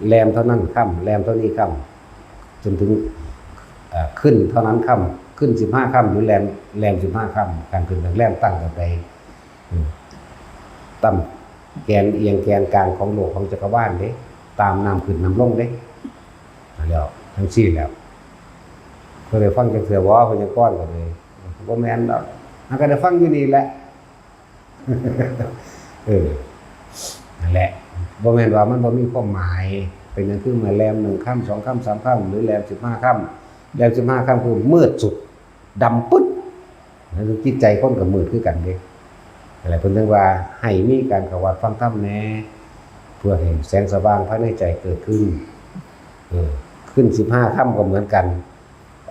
ແລມເທົ່ານັ້ນຄ່ຳ ແລມເທົ່ານີ້ຄ່ຳ ຈົນເຖິງ ເອີ ຂຶ້ນເທົ່ານັ້ນຄ່ຳ ຂຶ້ນສິບຫ້າຄ່ຳ ຫຼື ແລມ ແລມສິບຫ້າຄ່ຳ ການຂຶ້ນການແລມຕັ້ງແບບໃດ? ອືມ ຕາມແກນອຽງແກນກາງຂອງໂລກຂອງຈັກກະວານເດ້ ຕາມນ້ຳຂຶ້ນນ້ຳລົງເດ້ ແລ້ວ ທັງຊີ້ແລ້ວ ເຄີຍໄດ້ຟັງຈັກເທື່ອບໍ່? ພະຍາກອນກໍເລີຍ ບໍ່ແມ່ນດອກ ມັນກໍໄດ້ຟັງຢູ່ນີ້ແຫຼະ ເອີ ນັ້ນແຫຼະ ບໍ່ແມ່ນວ່າມັນບໍ່ມີຄວາມໝາຍ ເປັນຫຍັງຄືມາແລມໜຶ່ງຄ່ຳ ສອງຄ່ຳ ສາມຄ່ຳ ຫຼື ແລມສິບຫ້າຄ່ຳ ແລມສິບຫ້າຄ່ຳຄືມືດສຸດ ດຳປຶດ ແລ້ວຈິດໃຈຄົນກໍມືດຄືກັນເດ້ ນັ້ນແຫຼະ ເພິ່ນເຖິງວ່າໃຫ້ມີການເຂົ້າວັດຟັງທຳແດ່ ເພື່ອໃຫ້ແສງສະຫວ່າງພາຍໃນໃຈເກີດຂຶ້ນ ເອີ ຂຶ້ນສິບຫ້າຄ່ຳກໍເໝືອນກັນ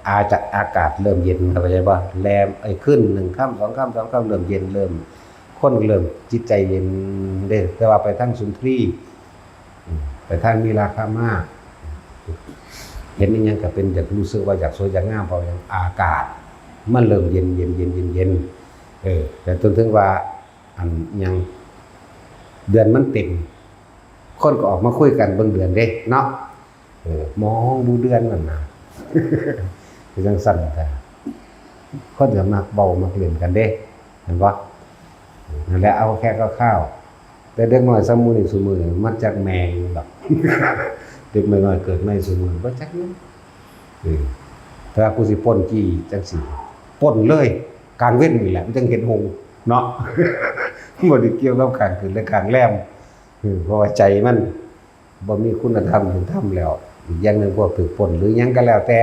ອາຈະ ອາກາດເລີ່ມເຢັນ ເຂົ້າໃຈບໍ່? ແລມ ເອີ ຂຶ້ນໜຶ່ງຄ່ຳ ສອງຄ່ຳ ສາມຄ່ຳ ເລີ່ມເຢັນ ເລີ່ມ ຄົນເລີ່ມຈິດໃຈເຢັນເດ້ ແຕ່ວ່າໄປທາງສຸນທຣີ ອືມ ໄປທາງມີລາຄາມາ ເຫັນອີ່ຫຍັງກໍເປັນ ຢາກຮູ້ສຶກວ່າຢາກສວຍຢາກງາມ ເພາະຫຍັງ? ອາກາດມັນເລີ່ມເຢັນໆໆໆ ເອີ ແຕ່ຈົນເຖິງວ່າ ອັນຫຍັງ ເດືອນມັນເຕັມ ຄົນກໍອອກມາຄຸຍກັນເບິ່ງເດືອນເດ້ເນາະ ເອີ ມອງດູເດືອນນັ້ນນະ ຄືຈັ່ງຊັ້ນແທ້ ຄົນກໍມັກເວົ້າມັກຫຼິ້ນກັນເດ້ ແມ່ນບໍ່? ນັ້ນແຫຼະ ເອົາແຄ່ຄ່າວໆ ແຕ່ເດັກນ້ອຍຊຳມື້ນີ້ ຊຸມື້ນີ້ມັນຈັກແມ່ຫຍັງດອກ ເດັກນ້ອຍໆເກີດໃໝ່ຊຸມື້ນີ້ບໍ່ຈັກຫຍັງ ເອີ ຖ້າກູຊິປົ່ນຈີ່ຈັ່ງຊີ້ ປົ່ນເລີຍ ກາງເວັນນີ້ແຫຼະ ມັນຈັ່ງເຫັນຫົງເນາະ ບໍ່ໄດ້ກ່ຽວກັບກາງຄືນ ແລະ ກາງແລມ ເອີ ເພາະວ່າໃຈມັນ ບໍ່ມີຄຸນນະທຳ ศีລທຳແລ້ວ ອີກຢ່າງໜຶ່ງ ພວກຖືກປົ້ນ ຫຼື ຫຍັງກໍແລ້ວແຕ່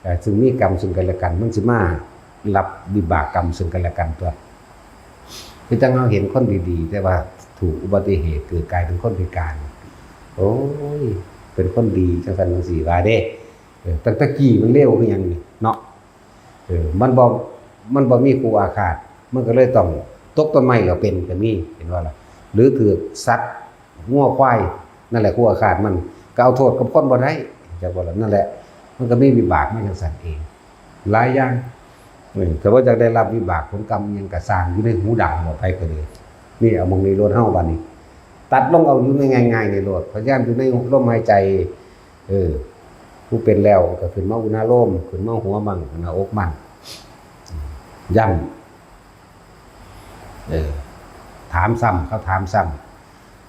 ເອີ ຊຶ່ງມີກຳຊຶ່ງກັນແລະກັນ ມັນຊິມາຮັບວິບາກກຳຊຶ່ງກັນແລະກັນຕົວະ ຄືຈັ່ງເຮົາເຫັນຄົນດີໆ ແຕ່ວ່າຖືກອຸບັດຕິເຫດ ເກີດກາຍເປັນຄົນພິການ ໂອ້ຍ ເປັນຄົນດີ ຈັ່ງຊັ້ນຈັ່ງຊີ້ວ່າເດ້ ເອີ ຕັ້ງແຕ່ກີ້ມັນເລວຄືຫຍັງນີ້ເນາະ ເອີ ມັນບໍ່ ມັນບໍ່ມີຄູ່ອາຄາດ ມັນກໍເລີຍຕ້ອງຕົກຕົ້ນໄມ້ແລ້ວເປັນກໍມີ ເຫັນບໍ່ລະ? ຫຼືຖືກສັດ ງົວຄວາຍ ນັ້ນແຫຼະຄູ່ອາຄາດມັນ ກໍເອົາໂທດກັບຄົນບໍ່ໄດ້ ຈັກບໍ່ລະ? ນັ້ນແຫຼະ ມັນກໍມີວິບາກມາຈັ່ງຊັ້ນເອງ ຫຼາຍຢ່າງ ເອີ ຖ້າບໍ່ຢາກໄດ້ຮັບວິບາກຜົນກຳອີ່ຫຍັງກໍຊ່າງ ຢູ່ໃນຫູດັງບໍ່ ໃຜກໍດີ ນີ້ເອົາໝ່ອງນີ້ໂລດເຮົາ ບາດນີ້ ຕັດລົງເອົາຢູ່ໃນງ່າຍໆນີ້ໂລດ ພະຍາຍາມຢູ່ໃນລົມຫາຍໃຈ ເອີ ຜູ້ເປັນແລ້ວກໍຂຶ້ນມາອຸນາໂລມ ຂຶ້ນມາຫົວໝັ້ງ ໜ້າອົກໝັ້ງ ຢ້ຳ ເອີ ຖາມຊ້ຳ ເຂົາຖາມຊ້ຳ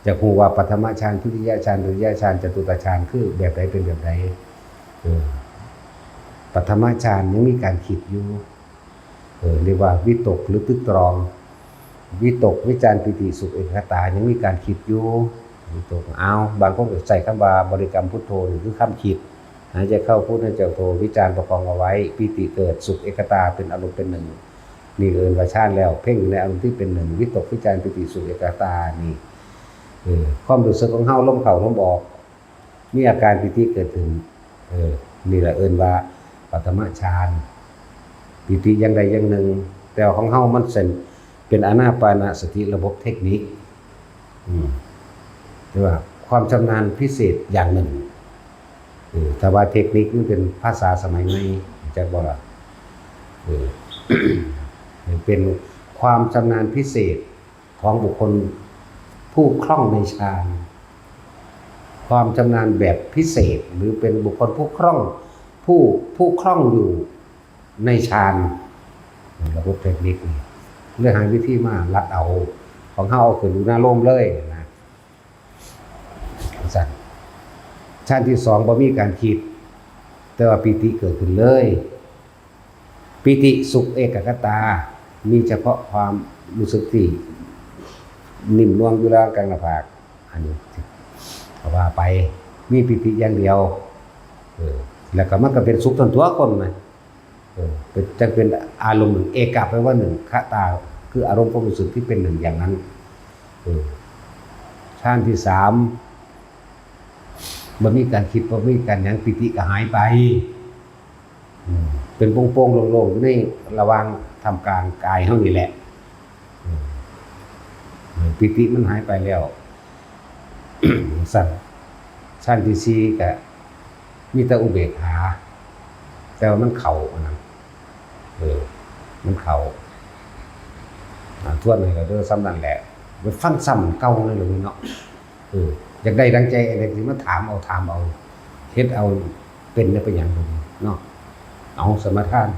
ຢາກຮູ້ວ່າປະຖະມະຊານ ທຸຕິຍະຊານ ຕະຕິຍະຊານ ຈະຕຸຕະຊານ ຄືແບບໃດ ເປັນແບບໃດ? ເອີ ປະຖະມະຊານຍັງມີການຄິດຢູ່ ເອີ ເອີ້ນວ່າວິຕົກ ຫຼື ຕຶກຕຣອງ ວິຕົກ ວິຈານ ປີຕິ ສຸກ ເອກະກະຕາ ຍັງມີການຄິດຢູ່ ວິຕົກ ອ້າວ ບາງຄົນກໍໃຊ້ຄຳວ່າບໍລິກຳພຸດໂທ ນີ້ຄືຄຳຄິດ ຫາຍໃຈເຂົ້າພຸດ ຫາຍໃຈອອກໂທ ວິຈານປະຄອງເອົາໄວ້ ປີຕິເກີດ ສຸກ ເອກະກະຕາ ເປັນອາລົມເປັນໜຶ່ງ ນີ້ເອີ້ນວ່າຊານແລ້ວ ເພງຢູ່ໃນອາລົມທີ່ເປັນໜຶ່ງ ວິຕົກ ວິຈານ ປີຕິ ສຸກ ເອກະກະຕາ ນີ້ ເອີ ຄວາມຮູ້ສຶກຂອງເຮົາ ລົມເຂົ້າລົມອອກ ມີອາການປີຕິເກີດຂຶ້ນ ເອີ ນີ້ລະເອີ້ນວ່າປະຖະມະຊານ ປີຕິຢ່າງໃດຢ່າງໜຶ່ງ ແຕ່ວ່າຂອງເຮົາມັນເປັນ ເປັນອານາປານະສະຕິລະບົບເທັກນິກ ອືມ ແຕ່ວ່າຄວາມຊຳນານພິເສດຢ່າງໜຶ່ງ ເອີ ຖ້າວ່າເທັກນິກມັນເປັນພາສາສະໄໝໃໝ່ ຮູ້ຈັກບໍ່ລະ? ເອີ ເປັນຄວາມຊຳນານພິເສດ ຂອງບຸກຄົນຜູ້ຄ່ອງໃນຊານ ຄວາມຊຳນານແບບພິເສດ ຫຼື ເປັນບຸກຄົນຜູ້ຄ່ອງ ຜູ້ ຜູ້ຄ່ອງຢູ່ໃນຊານ ລະບົບເທັກນິກນີ້ ເລີຍຫາວິທີມາລັດເອົາ ຂອງເຮົາເອົາຂຶ້ນອຸນາໂລມເລີຍນະ ຊັ້ນ ຊານທີສອງບໍ່ມີການຄິດ ແຕ່ວ່າປີຕິເກີດຂຶ້ນເລີຍ ປີຕິ ສຸກ ເອກະກະຕາ ມີສະເພາະຄວາມຮູ້ສຶກທີ່ໜິ່ມນວງຢູ່ລະຫວ່າງກາງໜ້າຜາກ ອັນນີ້ກໍວ່າໄປ ມີປີຕິຢ່າງດຽວ ເອີ ແລ້ວກໍມັນກໍເປັນສຸກທັງຕົວຄົນນະ ເອີ ເປັນ ຈັ່ງເປັນອາລົມໜຶ່ງ ເອກະແປວ່າໜຶ່ງ ຄະຕາ ຄືອາລົມຄວາມຮູ້ສຶກທີ່ເປັນໜຶ່ງຢ່າງນັ້ນ ເອີ ຊານທີສາມ ບໍ່ມີການຄິດ ບໍ່ມີການຫຍັງ ປີຕິກໍຫາຍໄປ ເປັນໂປ່ງໆໂລ່ງໆ ຢູ່ໃນລະຫວ່າງທ່າມກາງກາຍເຮົານີ້ແຫຼະ ປີຕິມັນຫາຍໄປແລ້ວ ຊັ້ນ ຊານທີສີ່ກະມີແຕ່ອຸເບກຂາ ແຕ່ວ່າມັນເຂົ້າອັນນັ້ນ ເອີ ມັນເຂົ້າ ອາ ທວນໃຫ້ລະເດີ ສ່ຳນັ້ນແຫຼະ ໄປຟັງຊ້ຳເກົ່າເລີຍເນາະ ເອີ ຢາກໄດ້ດັ່ງໃຈອັນໃດ ຊິມາຖາມເອົາ ຖາມເອົາ ເຮັດເອົາ ເປັນແນວເປັນຫຍັງເນາະ ເອົາ ສະມາທານ